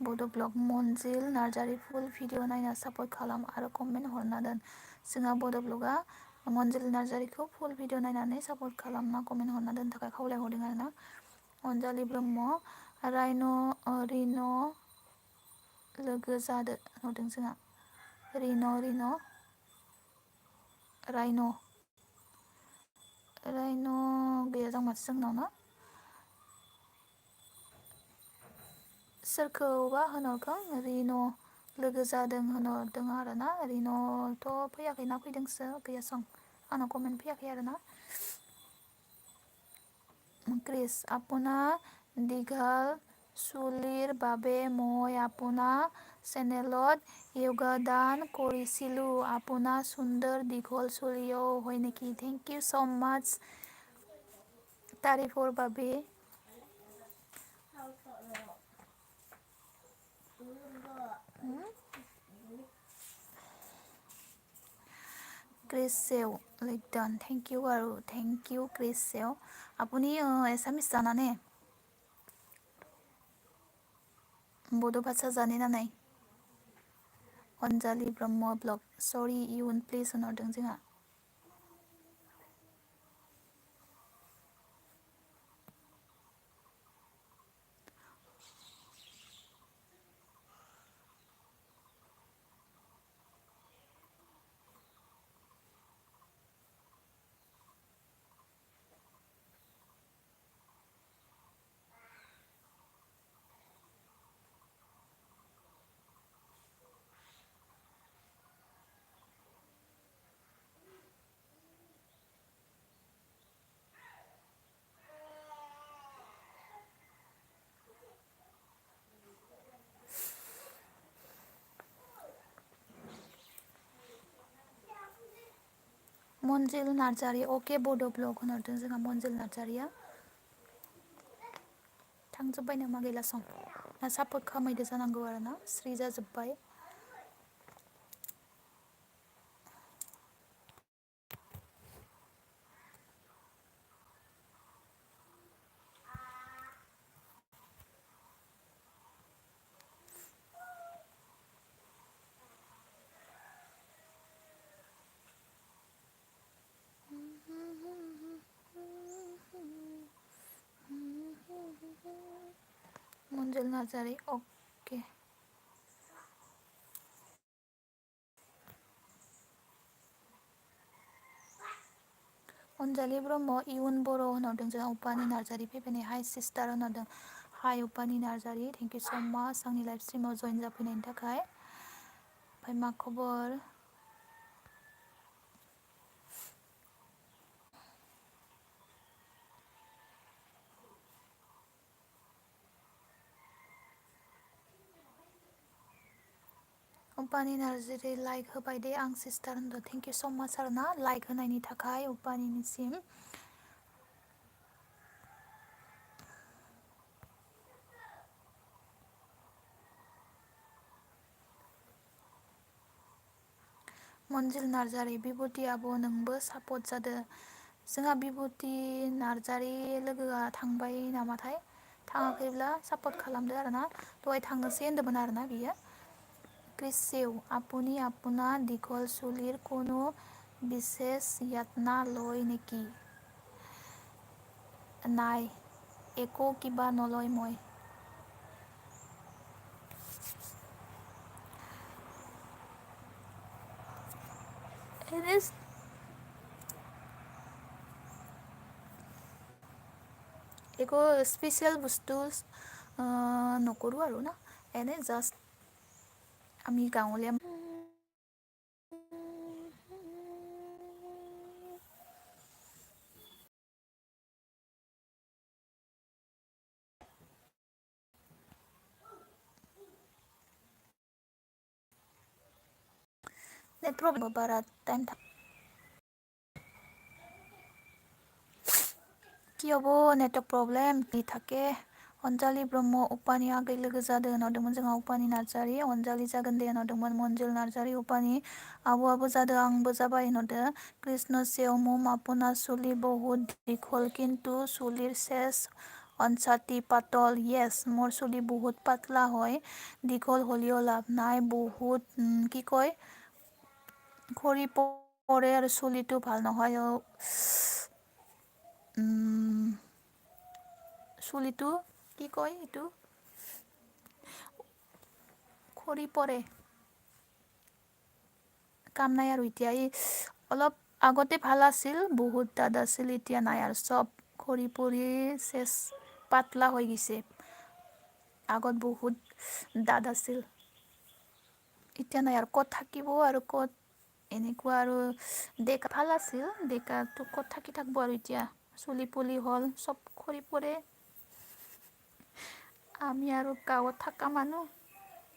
बड' ब्लग मन्जिल नार्जारि फुल भिडिअ नायना सापर्ट खालाम आरो कमेन्ट हरना दोन जोंहा बड' ब्लगा मन्जिल नार्जारिखौ फुल भिडिअ नायनानै सापर्ट खालामना कमेन्ट हरना दोननो थाखाय खावलायहरदों आरोना अनजालि ब्रह्म रिन' लोगो जादो होनहरदों जोंहा राइन' गैया जां माथो जोंनाव ना सोरखौबा होनहरगोन रिन' लोगो जादों होनहरदों आरो ना रिन'थ' फैयाखैना फैदोंसो गैयासं आंनाव कमेन्ट फैयाखै आरो ना ক্ৰিছ আপোনাৰ দীঘল চুলিৰ বাবে মই আপোনাৰ চেনেলত যোগদান কৰিছিলোঁ আপোনাৰ সুন্দৰ দীঘল চুলিও হয় নেকি থেংক ইউ ছ' মাছ तारिफर বাবে ক্ৰিছেও লিকডন থেংক ইউ আৰু থেংক ইউ ক্ৰিছেও আপুনি এছামিছ জানানে বড়ো ভাষা জানে না নাই अनजालि ब्रह्म ब्लग सरि इयुन प्लिज होनहरदों जोंहा मनजिल नार्जारि अके बड' ब्लग होनहरदों जोंहा मनजिल नार्जारिया थांजोब्बाय नामा गैला सं ना सापर्ट खालामहैदो जानांगौ आरो ना स्रि जाजोब्बाय मनजिल नार्जारि अके अनजालि ब्रह्म इयुन बर' होनहरदों जोंहा उपानि नार्जारि फैफैनाय हाय सिस्टार होनहरदों हाय उपानि नार्जारि थेंक इउ स' माच आंनि लाइभ स्ट्रिमाव जइन जाफैनायनि थाखाय ओमफ्राय मा खबर उपानि नार्जारि लाइक होबाय दे आं सिस्टार होनदों थेंक इउ स' माच आरो ना लाइक होनायनि थाखाय उपानिनिसिम मनजिल नार्जारि बिबुति आब' नोंबो सापर्ट जादो जोंहा बिबुति नार्जारि लोगोआ थांबाय नामाथाय थाङाखैब्ला सापर्ट खालामदो आरो ना दहाय थांनोसै होन्दोंमोन आरो ना बियो क्रिसेव আপুনি আপোনাৰ দীঘল চুলিৰ কোনো বিশেষ যত্ন লয় নেকি নাই একো কিবা নলয় মই এনে একো স্পেচিয়েল বস্তু নকৰোঁ আৰু না এনে জাষ্ট আমি গাঁৱলীয়া नेट प्रब्लेम बारा टाइम কি হ'ব नेटवर्क प्रब्लेम नि থাকে अनजालि ब्रह्म उपानि आगै लोगो जादों होनहरदोंमोन जोंहा उपानि नार्जारि अनजालि जागोन दे होनहरदोंमोन मनजिल नार्जारि उपानि आब'आबो जादों आंबो जाबाय होनहरदों कृष्ण सेव मम আপোনাৰ চুলি বহুত দীঘল কিন্তু চুলিৰ শেষ অঞ্চাতি পাতল য়েছ মোৰ চুলি বহুত পাতলা হয় দীঘল হ'লেও লাভ নাই বহুত কি কয় খৰি পৰে আৰু চুলিটো ভাল নহয় চুলিটো কি কয় এইটো খৰি পৰে কাম নাই আৰু এতিয়া এই অলপ আগতে ভাল আছিল বহুত দাদ আছিল এতিয়া নাই আৰু চব খৰি পৰি চেচ পাতলা হৈ গৈছে আগত বহুত দাদ আছিল এতিয়া নাই আৰু ক'ত থাকিব আৰু ক'ত এনেকুৱা আৰু ডেকা ভাল আছিল ডেকাটো ক'ত থাকি থাকিব আৰু এতিয়া চুলি পুলি হ'ল চব খৰি পৰে আমি আৰু গাঁৱত থকা মানুহ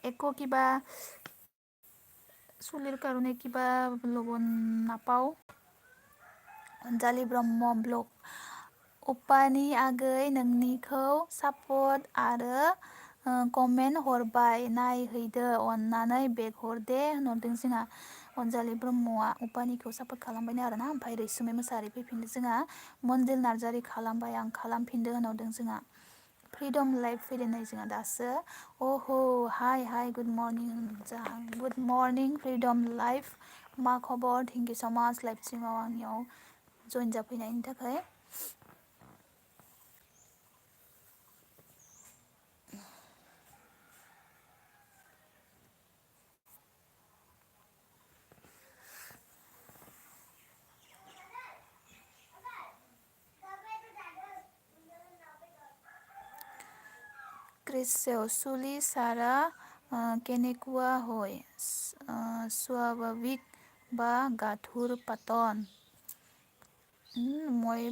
একো কিবা চুলিৰ কাৰণে কিবা ল'ব নাপাওঁ अनजालि ब्रह्म ब्लग उपानि आगै नोंनिखौ सापर्ट आरो कमेन्ट हरबाय नायहैदो अननानै बेग हर दे होनहरदों जोंहा अनजालि ब्रह्मआ उपानिखौ सापर्ट खालामबायनो आरोना ओमफ्राय रैसुमै मोसाहारि फैफिनदो जोंहा मनजिल नार्जारि खालामबाय आं खालामफिनदो होनहरदों जोंहा फ्रिडम लाइफ फैदों नै जोंहा दासो अहो हाय हाय गुड मर्निं जोंहा गुड मर्निं फ्रिडम लाइफ मा खबर थेंक इउ स' माच लाइभ स्ट्रिमाव आंनियाव जइन जाफैनायनि थाखाय ক্ৰিছেও চুলি সাৰা কেনেকুৱা হয় স্বাভাৱিক বা গাঁঠুৰ পাতন মই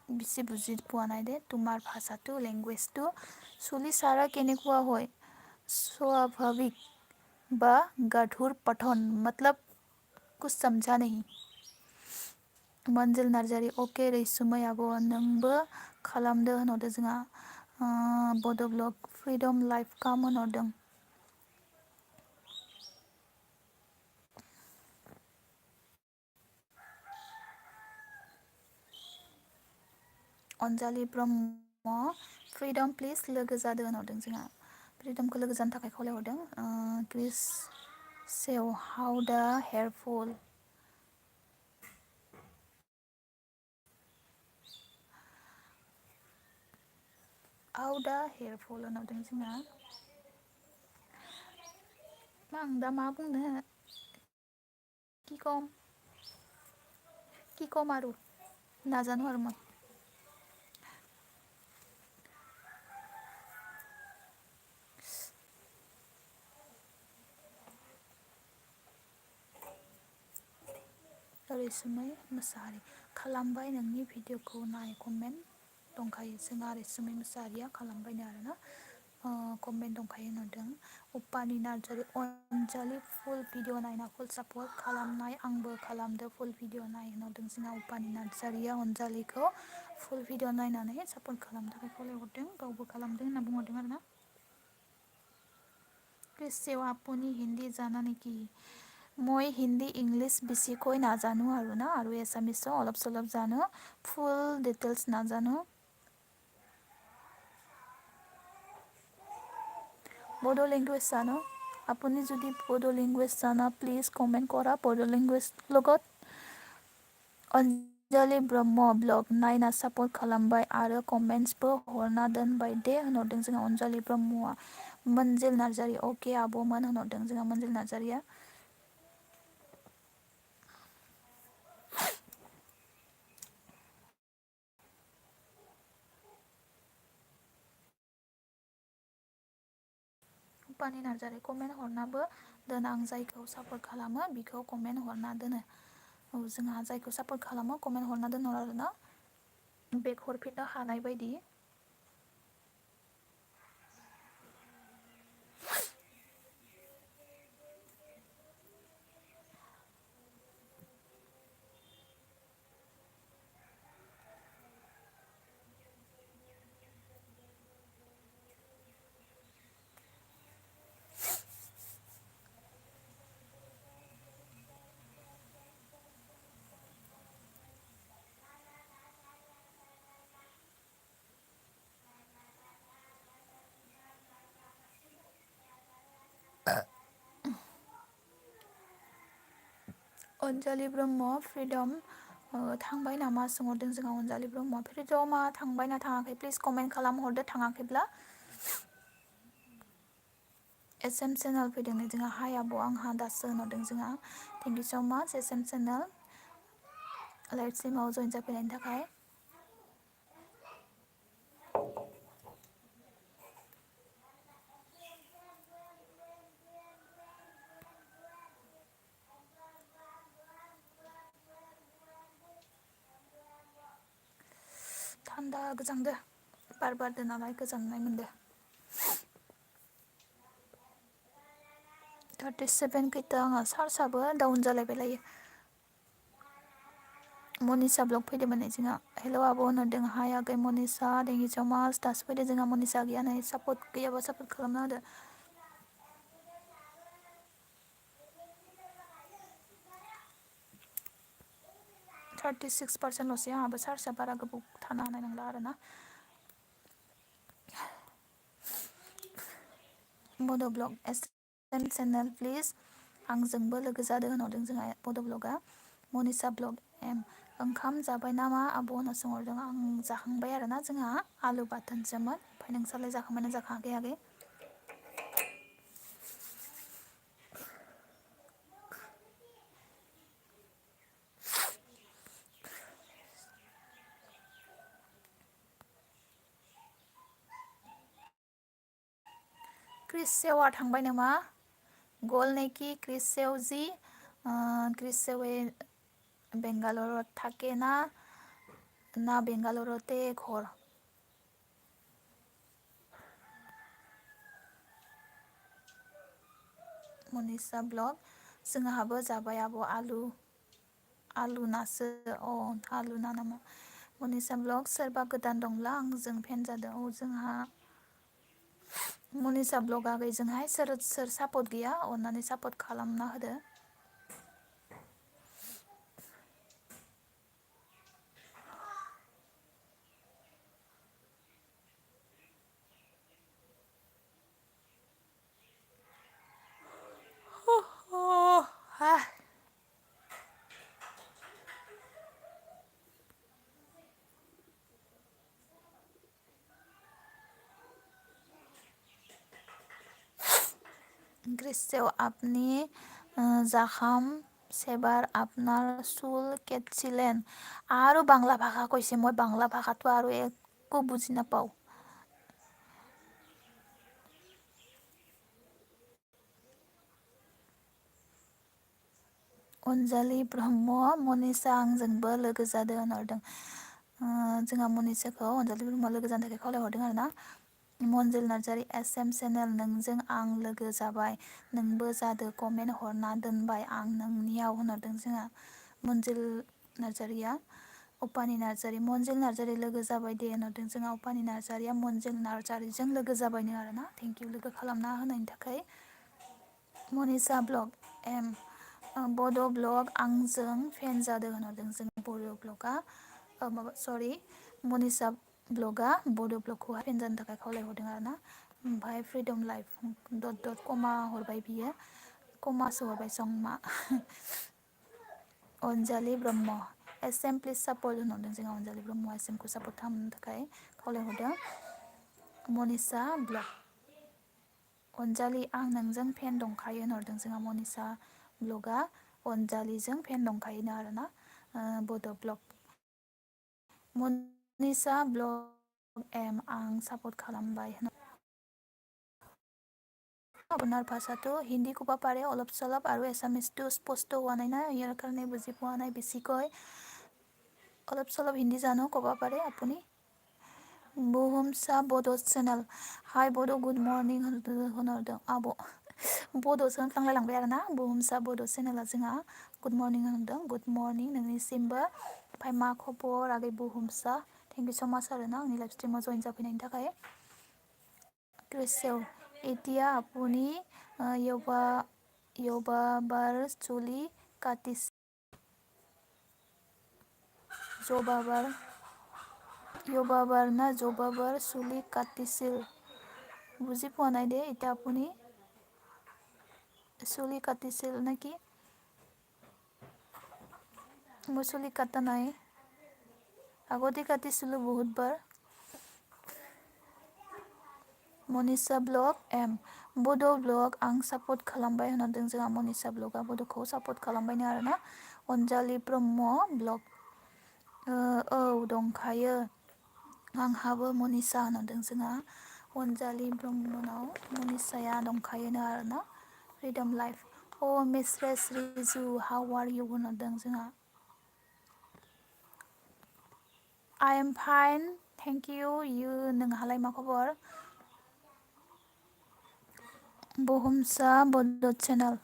বেছি বুজি পোৱা নাই দে তোমাৰ ভাষাটো লেংগুৱেজটো চুলি সাৰা কেনেকুৱা হয় স্বাভাৱিক বা গাঁঠুৰ পঠন मतलब कुछ समझा नहीं मोनजिल नार्जारि अके रैसुमै आब' नोंबो खालामदो होनहरदो जोंहा बड' ब्लग फ्रिदम लाइफ काम होनहरदों। अनजालि ब्रह्म फ्रिदम प्लिज लोगो जादो होनहरदों जोंहा फ्रिदमखौ लोगो जानो थाखाय खावलायहरदों क्रिस सेव हाउ दा हेयार फल हाउ दा हेयार फल होनहरदों जोंहा आं दा मा बुंनो कि कम आरो नाजानो आरोमोन रैसुमै मोसाहारि खालामबाय नोंनि भिडिअखौ नाय कमेन्ट दंखायो जोंहा रैसुमै मोसाहारिया खालामबायनो आरोना कमेन्ट दंखायो होनहरदों उपानि नार्जारि अनजालि फुल भिडिअ नायना फुल सापर्ट खालामनाय आंबो खालामदो फुल भिडिअ नाय होनहरदों जोंहा उपानि नार्जारिया अनजालिखौ फुल भिडिअ नायनानै सापर्ट खालामनो थाखाय खावलायहरदों गावबो खालामदों होनना बुंहरदों आरोना क्रिस्टेव आपनि हिन्दी जाना नेকি মই হিন্দী ইংলিছ বেছিকৈ নাজানো আৰু এছামিছো অলপ চলপ জানো ফুল ডিটেইলছ নাজানো বড়ো লেংগুৱেজ জানো আপুনি যদি বড়ো লেংগুৱেজ জানা প্লিজ কমেণ্ট কৰা বড়ো লেংগুৱেজ লগত अनजालि ब्रह्म ब्लग नायना सापर्ट खालामबाय आरो कमेन्ट्सबो हरना दोनबाय दे होनहरदों जोंहा अनजालि ब्रह्मआ मोनजिल नार्जारि अके आब'मोन होनहरदों जोंहा मोनजिल नार्जारिया उपानि नार्जारि कमेन्ट हरनाबो दोन आं जायखौ सापर्ट खालामो बिखौ कमेन्ट हरना दोनो जोंहा जायखौ सापर्ट खालामो कमेन्ट हरना दोनहर आरोना बेक हरफिननो हानाय बायदि अनजालि ब्रह्म फ्रिदम थांबाय नामा सोंहरदों जोंहा अनजालि ब्रह्म फ्रिदमा थांबायना थाङाखै प्लिज कमेन्ट खालामहरदो थाङाखैब्ला एसएम चेनेल फैदों नै जोंहा हाय आब' आंहा दासो होनहरदों जोंहा थेंक इउ स' माच एसएम चेनेल लाइभ स्ट्रिमाव जइन जाफैनायनि थाखाय थान्दा गोजांदो बार बारदो नालाय गोजांनाय मोनदो 37 खैथा आंहा चार्जआबो डाउन जालायबाय लायो मनिसा ब्लग फैदोंमोन नै जोंहा हेल' आब' होनहरदों हाय आगै मनिसा थेंक इउ स' माच दासो फैदों जोंहा मनिसा गैया नै सापर्ट गैयाबा सापर्ट खालामना होदो 36% ल'सै आंहाबो चार्जआ बारा गोबाव थानो हानाय नंला आरोना बड' ब्लग एसएम चेनेल प्लिज आंजोंबो लोगो जादो होनहरदों जोंहा बड' ब्लगआ मनिसा ब्लग एम ओंखाम जाबाय नामा आब' होनना सोंहरदों आं जाखांबाय आरोना जोंहा आलु बाथोनसोमोन ओमफ्राय नोंस्रालाय जाखांबायना जाखाङाखै आगै क्रिस सेवा थांबाय नामा गल नेकी क्रिस सेव जी क्रिस सेवे बेंगालुरु थाके ना बेंगालुरुते घर मनिसा ब्लग जोंहाबो जाबाय आब' आलु आलुनासो अ आलुना नामा मनिसा ब्लग सोरबा गोदान दंब्ला आंजों फेन जादों औ जोंहा मनिसा ब्लगा गैजोंहाय सोर सापर्ट गैया अननानै सापर्ट खालामना होदो। हा গ্রীষ্মেও আপনি জাখাম সেবার আপনার চুল কেটেছিলেন আৰু বাংলা ভাষা কৈছে মই বাংলা ভাষাটো আৰু একো বুজি নাপাওঁ। अनजालि ब्रह्म मनिसा आंजोंबो लोगो जादों होनहरदों। जोंहा मनिसाखौ अनजालि ब्रह्मआ लोगो जानो थाखाय खावलायहरदों आरो ना। मनजिल नार्जारि SM चेनेल नोंजों आं लोगो जाबाय नोंबो जादो कमेन्ट हरना दोनबाय आं नोंनियाव होनहरदों जोंहा मनजिल नार्जारिया अपानि नार्जारि मनजिल नार्जारि लोगो जाबाय दे होनहरदों जोंहा अपानि नार्जारिया मनजिल नार्जारिजों लोगो जाबायनो आरो ना थेंक इउ लोगो खालामना होनायनि थाखाय। मनिसा ब्लग एम बड' ब्लग आंजों फेन जादों होनहरदों जों बड' ब्लगा माबा सरि मनिसा ब्लगा बड' ब्लगखौहाय फेन जानो थाखाय खावलायहरदों आरो ना। ओमफ्राय फ्रिदम लाइफ डट डट कमा हरबाय बियो कमासो हरबाय संमा Anjali Brahma SM please support होनहरदों जोंहा अनजालि ब्रह्म SMखौ सापर्ट खालामनो थाखाय खावलायहरदों। मनिसा ब्लग अनजालि आं नोंजों फेन दंखायो होनहरदों जोंहा मनिसा ब्लगा अनजालिजों फेन दंखायोनो आरोना बड' ब्लग मनिसा ब्लग एम आं सापर्ट खालामबाय আপোনাৰ ভাষাটো হিন্দী ক'ব পাৰে অলপ চলপ আৰু এছামিছটো স্পষ্ট হোৱা নাই না ইয়াৰ কাৰণে বুজি পোৱা নাই বেছিকৈ অলপ চলপ হিন্দী জানো ক'ব পাৰে আপুনি। बुहुमसा बड' चेनेल हाय बड' गुड मर्निं होनहरदों आब' बड'सो होनफ्लांलायलांबाय आरो ना बुहुमसा बड' चेनेला जोंहा गुड मर्निं होनदों गुड मर्निं नोंनिसिमबो ओमफ्राय मा खबर आगै बुहुमसा थेंक इउ स' माच आरो ना आंनि लाइभ स्ट्रिमाव जइन जाफैनायनि थाखाय। क्रिसेव এতিয়া আপুনি यबाबार चुলি काटिस यबाबार ना जबाबार चुলি काटिছিল বুজি পোৱা নাই দে এতিয়া আপুনি চুলি কাটিছিল নেকি মই চুলি কাটা নাই আগতে কাটিছিলোঁ বহুতবাर मनिसा ब्लग एम बड' ब्लग आं सापर्ट खालामबाय होनहरदों जोंहा मनिसा ब्लगा बड'खौ सापर्ट खालामबायनो आरो ना। अनजालि ब्रह्म ब्लग औ दंखायो आंहाबो मनिसा होनहरदों जोंहा अनजालि ब्रह्मनाव मनिसाया दंखायोनो आरो ना। Freedom life a mistress Riju how are you होनहरदों जोंहा I am fine thank you नोंहालाय मा खबर बुहुमसा बड' चेनेल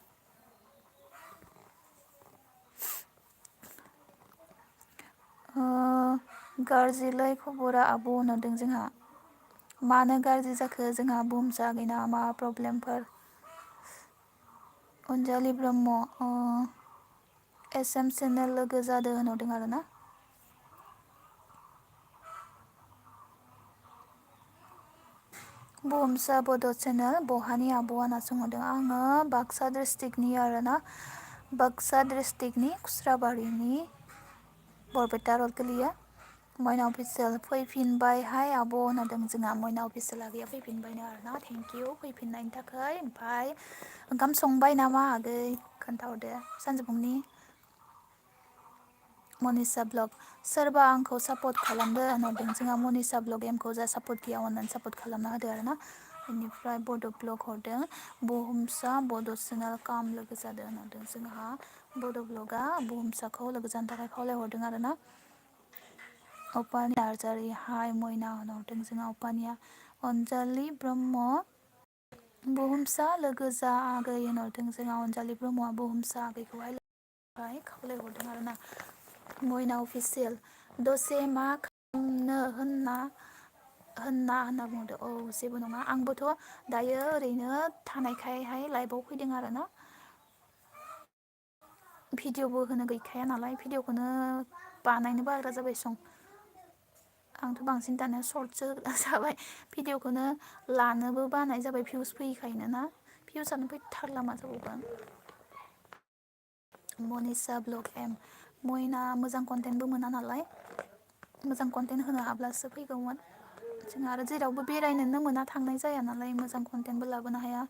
गाज्रिलै खबरा आब' होनहरदों जोंहा मानो गाज्रि जाखो जोंहा बुहुमसा गैना मा प्रब्लेमफोर अनजालि ब्रह्म SM चेनेल लोगो जादों होनहरदों आरो ना। बुहुमसा बड' चेनेल बहानि आब'आ होनना सोंहरदों आङो बाक्सा डिस्ट्रिक्टनि आरो ना बाक्सा डिस्ट्रिक्टनि खुस्राबारिनि बरपेटा रड गोलैयो मयना अफिसियेल फैफिनबायहाय आब' होनहरदों जोंहा मयना अफिसियेल आगैया फैफिनबायनो आरोना थेंक इउ फैफिननायनि थाखाय। ओमफ्राय ओंखाम संबाय नामा आगै खोन्थाहरदो सानजौफुनि मनिसा ब्लग सोरबा आंखौ सापर्ट खालामदो होनहरदों जोंहा मनिसा ब्लग एमखौ जा सापर्ट गैया अननानै सापर्ट खालामना होदो आरो ना। बेनिफ्राय बड' ब्लग हरदों बुहुमसा बड' चेनेल काम लोगो जादों होनहरदों जोंहा बड' ब्लगा बुहुमसाखौ लोगो जानो थाखाय खावलायहरदों आरो ना। अपानि नार्जारि हाय मयना होनहरदों जोंहा अपानिया अनजालि ब्रह्म बुहुमसा लोगो जा आगै होनहरदों जोंहा अनजालि ब्रह्मआ बुहुमसा आगैखौहाय खावलायहरदों आरोना मयना अफिसियेल दसे मा खालामनो होनना बुंदों। औ जेबो नङा आंबोथ' दायो ओरैनो थानायखायहाय लाइभआव फैदों आरोना भिडिअ'बो होनो गैखाया नालाय भिडिअ'खौनो बानायनो बाग्रा जाबाय आंथ' बांसिन दानिया सर्टसो जाबाय भिडिअ'खौनो लानोबो बानाय जाबाय भिउस फैयिखायनो ना भिउसआनो फैथारला मा जाबावगोन। मनिसा ब्लग एम मयना मोजां कन्टेन्टबो मोना नालाय मोजां कन्टेन्ट होनो हाब्लासो फैगौमोन जों आरो जेरावबो बेरायनोनो मोना थांनाय जाया नालाय मोजां कन्टेन्टबो लाबोनो हाया।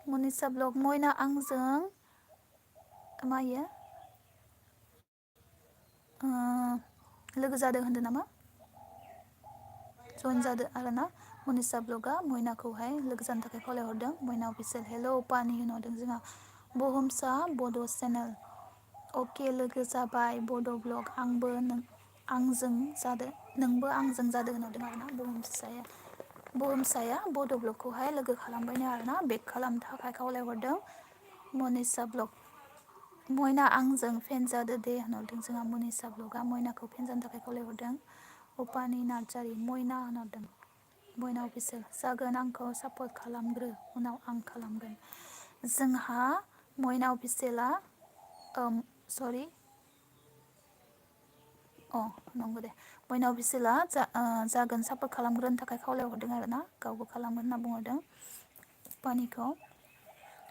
मनिसा ब्लग मयना आंजों मायो लोगो जादों होनदों नामा जइन जादों आरोना मनिसा ब्लगआ मयनाखौहाय लोगो जानो थाखाय खावलायहरदों मयना अफिसियेल हेल' पानि होनहरदों जोंहा बुहुमसा बड' चेनेल अके लोगो जाबाय बड' ब्लग आंबो आंजों जादों नोंबो आंजों जादों होनहरदों आरोना बुहुमसाया बड' ब्लगखौहाय लोगो खालामबायनो आरोना बेक खालामनो थाखाय खावलायहरदों मनिसा ब्लग मयना आंजों फेन जादो दे होनहरदों जोंहा मनिसा ब्लगआ मयनाखौ फेन जानो थाखाय खावलायहरदों अपानि नार्जारि मयना होनहरदों मयना अफिसियेल जागोन आंखौ सापर्ट खालामग्रो उनाव आं खालामगोन जोंहा मयना अफिसियेला सरि नंगौ दे मयना अफिसियेला जागोन सापर्ट खालामग्रोनो थाखाय खावलायहरदों आरोना गावबो खालामगोन होनना बुंहरदों पानिखौ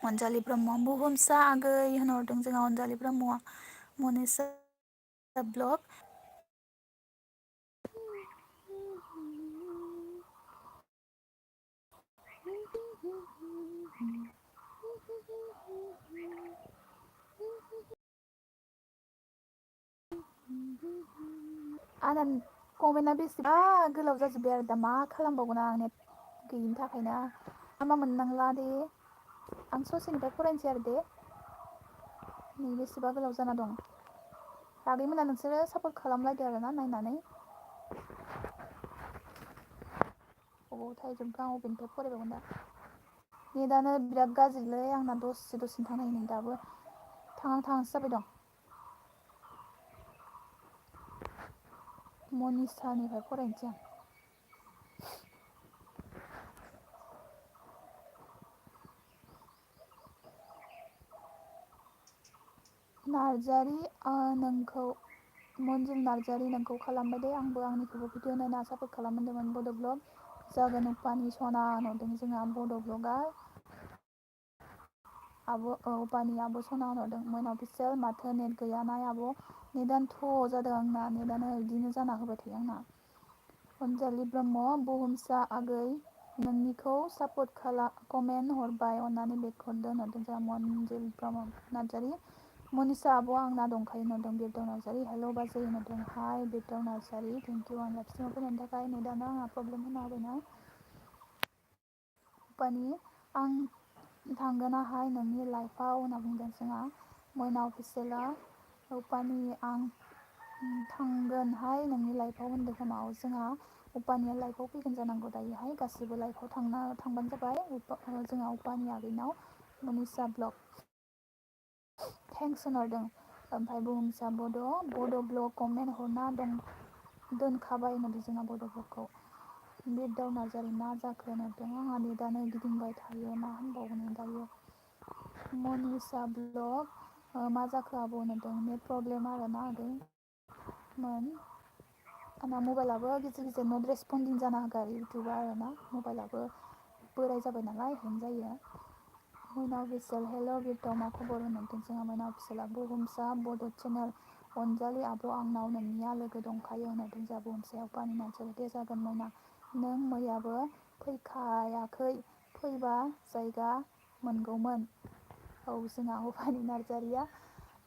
अनजालि ब्रह्म बुहुमसा आगै होनहरदों जोंहा अनजालि ब्रह्मआ मनिसा ब्लग आंना कमेन्टआ बेसेबा गोलाव जाजोब्बाय आरो दा मा खालामबावगोन आं नेट गैयिनि थाखायनो मा मोननांला दे आं ससेनिफ्राय फरायनोसै आरो दे नै बेसेबा गोलाव जाना दं आगैमोना नोंसोरो सापर्ट खालामलायदो आरोना नायनानै अबाव थाहैजोबखो आं अबेनिफ्राय फरायबावगोन दा नेटानो बिराद गाज्रिलै आंना दसेनो थांनो नै दाबो थांहांसो जाबाय दं मनिसानिफ्राय फरायनोसै आं नार्जारि नोंखौ मनजिल नार्जारि नोंखौ खालामबाय दे आंबो आंनिखौबो भिडिअ नायना सापर्ट खालामदोंमोन बड' ब्लग जागोन उपानि सना होनहरदों जोंहा बड' ब्लगआ आब' पानि आब' सना होनहरदों मयना अफिसियेल माथो नेट गैयाना आब' नेटानो थ' जादों आंना नेटानो बिदिनो जाना होबाय थायो आंना अनजालि ब्रह्म बुहुमसा आगै नोंनिखौ सापर्ट कमेन्ट हरबाय अननानै बेक हरदो होनहरदों जोंहा मनजिल ब्रह्म नार्जारि मनिसा आब' आंना दंखायो होनहरदों बिरदाव नार्जारि हेल' बाजै होनहरदों हाय बिरदाव नार्जारि थेंकिउ आं लाइभस्ट्रिमाव फैनायनि थाखाय नेटानो आंहा प्रब्लेम होना होबायना पानि आं थांगोनाहाय नोंनि लाइफआव होनना बुंदों जोंहा मयना अफिसियेला उपानि आं थांगोनहाय नोंनि लाइफआव होनदों खोमा जोंहा उपानिया लाइफआव फैगोन जानांगौ दायोहाय गासिबो लाइफआव थांबानो जाबाय जोंहा उपानि आगैनाव मनिसा ब्लग थेंक्स होनहरदों ओमफ्राय बुहुमसा बड' ब्लग कमेन्ट हरना दोनखाबाय होनहरदों जोंहा बड' ब्लगखौ बिरदाव नार्जारि मा जाखो होनहरदों आंहा नेटानो गिदिंबाय थायो मा होनबावगोन दायो मनिसा ब्लग मा जाखो आब' होनहरदों नेट प्रब्लेम आरोना आगै आंना मबाइलाबो गेजेर गेजेर नट रेसपन्डिं जाना होगारो इउटुबा आरोना मबाइलाबो बोराय जाबाय नालाय हें जायो मयना अफिसियेल हेल' बिरदाव मा खबर होनहरदों जोंहा मयना अफिसियेला बुहुमसा बड' चेनेल अनजालि आब' आंनाव नोंनिया लोगो दंखायो होनहरदों जोंहा बुहुमसायाव पानि नार्जारि दे जागोन मयना नों मैयाबो फैखायाखै फैबा जायगा मोनगौमोन औ जोंहा उपानि नार्जारिया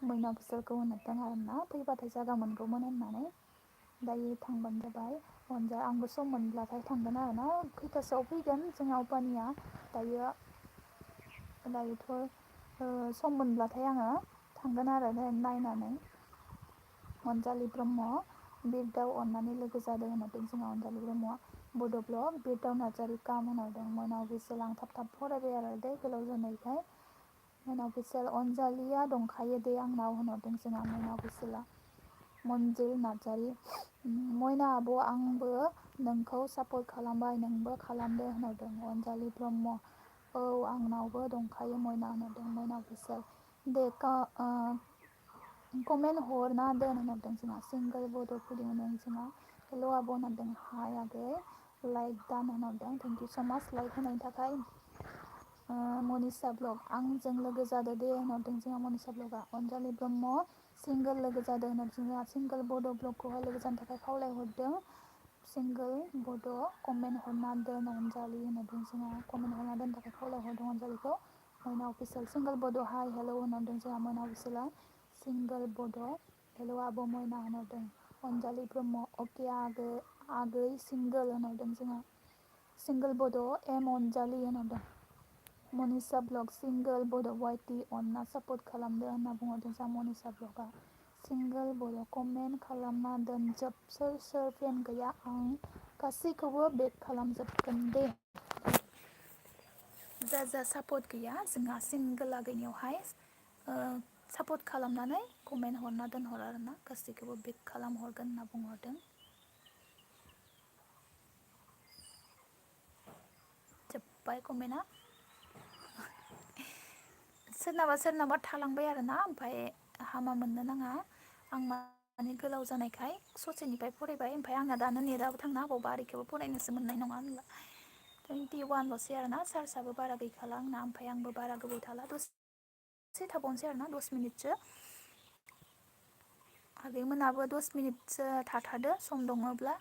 मयना अफिसियेलखौ होनहरदों आरोना फैबाथाय जायगा मोनगौमोन होननानै दायो थांबानो जाबाय आंबो सम मोनब्लाथाय थांगोन आरोना खैथासोआव फैगोन जोंहा उपानिया दायोथ' सम मोनब्लाथाय आङो थांगोन आरो नायनानै अनजालि ब्रह्म बिरदाव अननानै लोगो जादों होनहरदों जोंहा अनजालि ब्रह्मआ बड' ब्लग बिरदाव नार्जारि काम होनहरदों मयना अफिसियेल आं थाब फरायबाय आरो दे गोलाव जानायखाय मयना अफिसियेल अनजालिया दंखायो दे आंनाव होनहरदों जोंहा मयना अफिसियेला मनजिल नार्जारि मयना आब' आंबो नोंखौ सापर्ट खालामबाय नोंबो खालामदो होनहरदों अनजालि ब्रह्म औ आंनावबो दंखायो मयना होनहरदों मयना अफिसियेल दे कमेन्ट हरना दोन होनहरदों जोंहा सिंगोल बड' खुलिदों जोंहा हेल' आब' होनहरदों हाय आगै लाइक दान होनहरदों थेंक इउ स' माच लाइक होनायनि थाखाय मनिसा ब्लग आंजों लोगो जादो दे होनहरदों जोंहा मनिसा ब्लगा अनजालि ब्रह्म सिंगोल लोगो जादों होनहरदों जोंहा सिंगोल बड' ब्लगखौहाय लोगो जानो थाखाय खावलायहरदों सिंगोल बड' कमेन्ट हरना दोन अनजालि होनहरदों जोंहा कमेन्ट हरना दोननो थाखाय खावलायहरदों अनजालिखौ मयना अफिसियेल सिंगोल बड' हाय हेल' होनहरदों जोंहा मयना अफिसियेला सिंगोल बड' हेल' आब' मयना होनहरदों अनजालि ब्रह्म अके आगै सिंगोल होनहरदों जोंहा सिंगोल बड' एम अनजालि होनहरदों मनिसा ब्लग सिंगोल बड' वाइटि अनना सापर्ट खालामदो होनना बुंहरदों जोंहा मनिसा ब्लगा सिंगोल बड' कमेन्ट खालामना दोनजोब सोर सोर फ्रेन्ड गैया आं गासैखौबो बेक खालामजोबगोन दे जा सापर्ट गैया जोंहा सिंगोल आगैनियावहाय सापर्ट खालामनानै कमेन्ट हरना दोनहर आरोना गासैखौबो बेक खालामहरगोन होनना बुंहरदों जोब्बाय कमेन्टआ सोरनाबा थालांबाय आरोना ओमफ्राय हामा मोननो नाङा आं माने गोलाव जानायखाय ससेनिफ्राय फरायबाय ओमफ्राय आंना दानो नेटआबो थांना होबावबा आरोखिबो फरायनोसो मोननाय नङा होनब्ला 21ल'सै आरोना चार्जआबो बारा गैखाला आंना ओमफ्राय आंबो बारा गोबाव थाला दसे थाबावनोसै आरोना 10 मिनिटसो आगैमोनाबो 10 मिनिटसो थाथारदो सम दङब्ला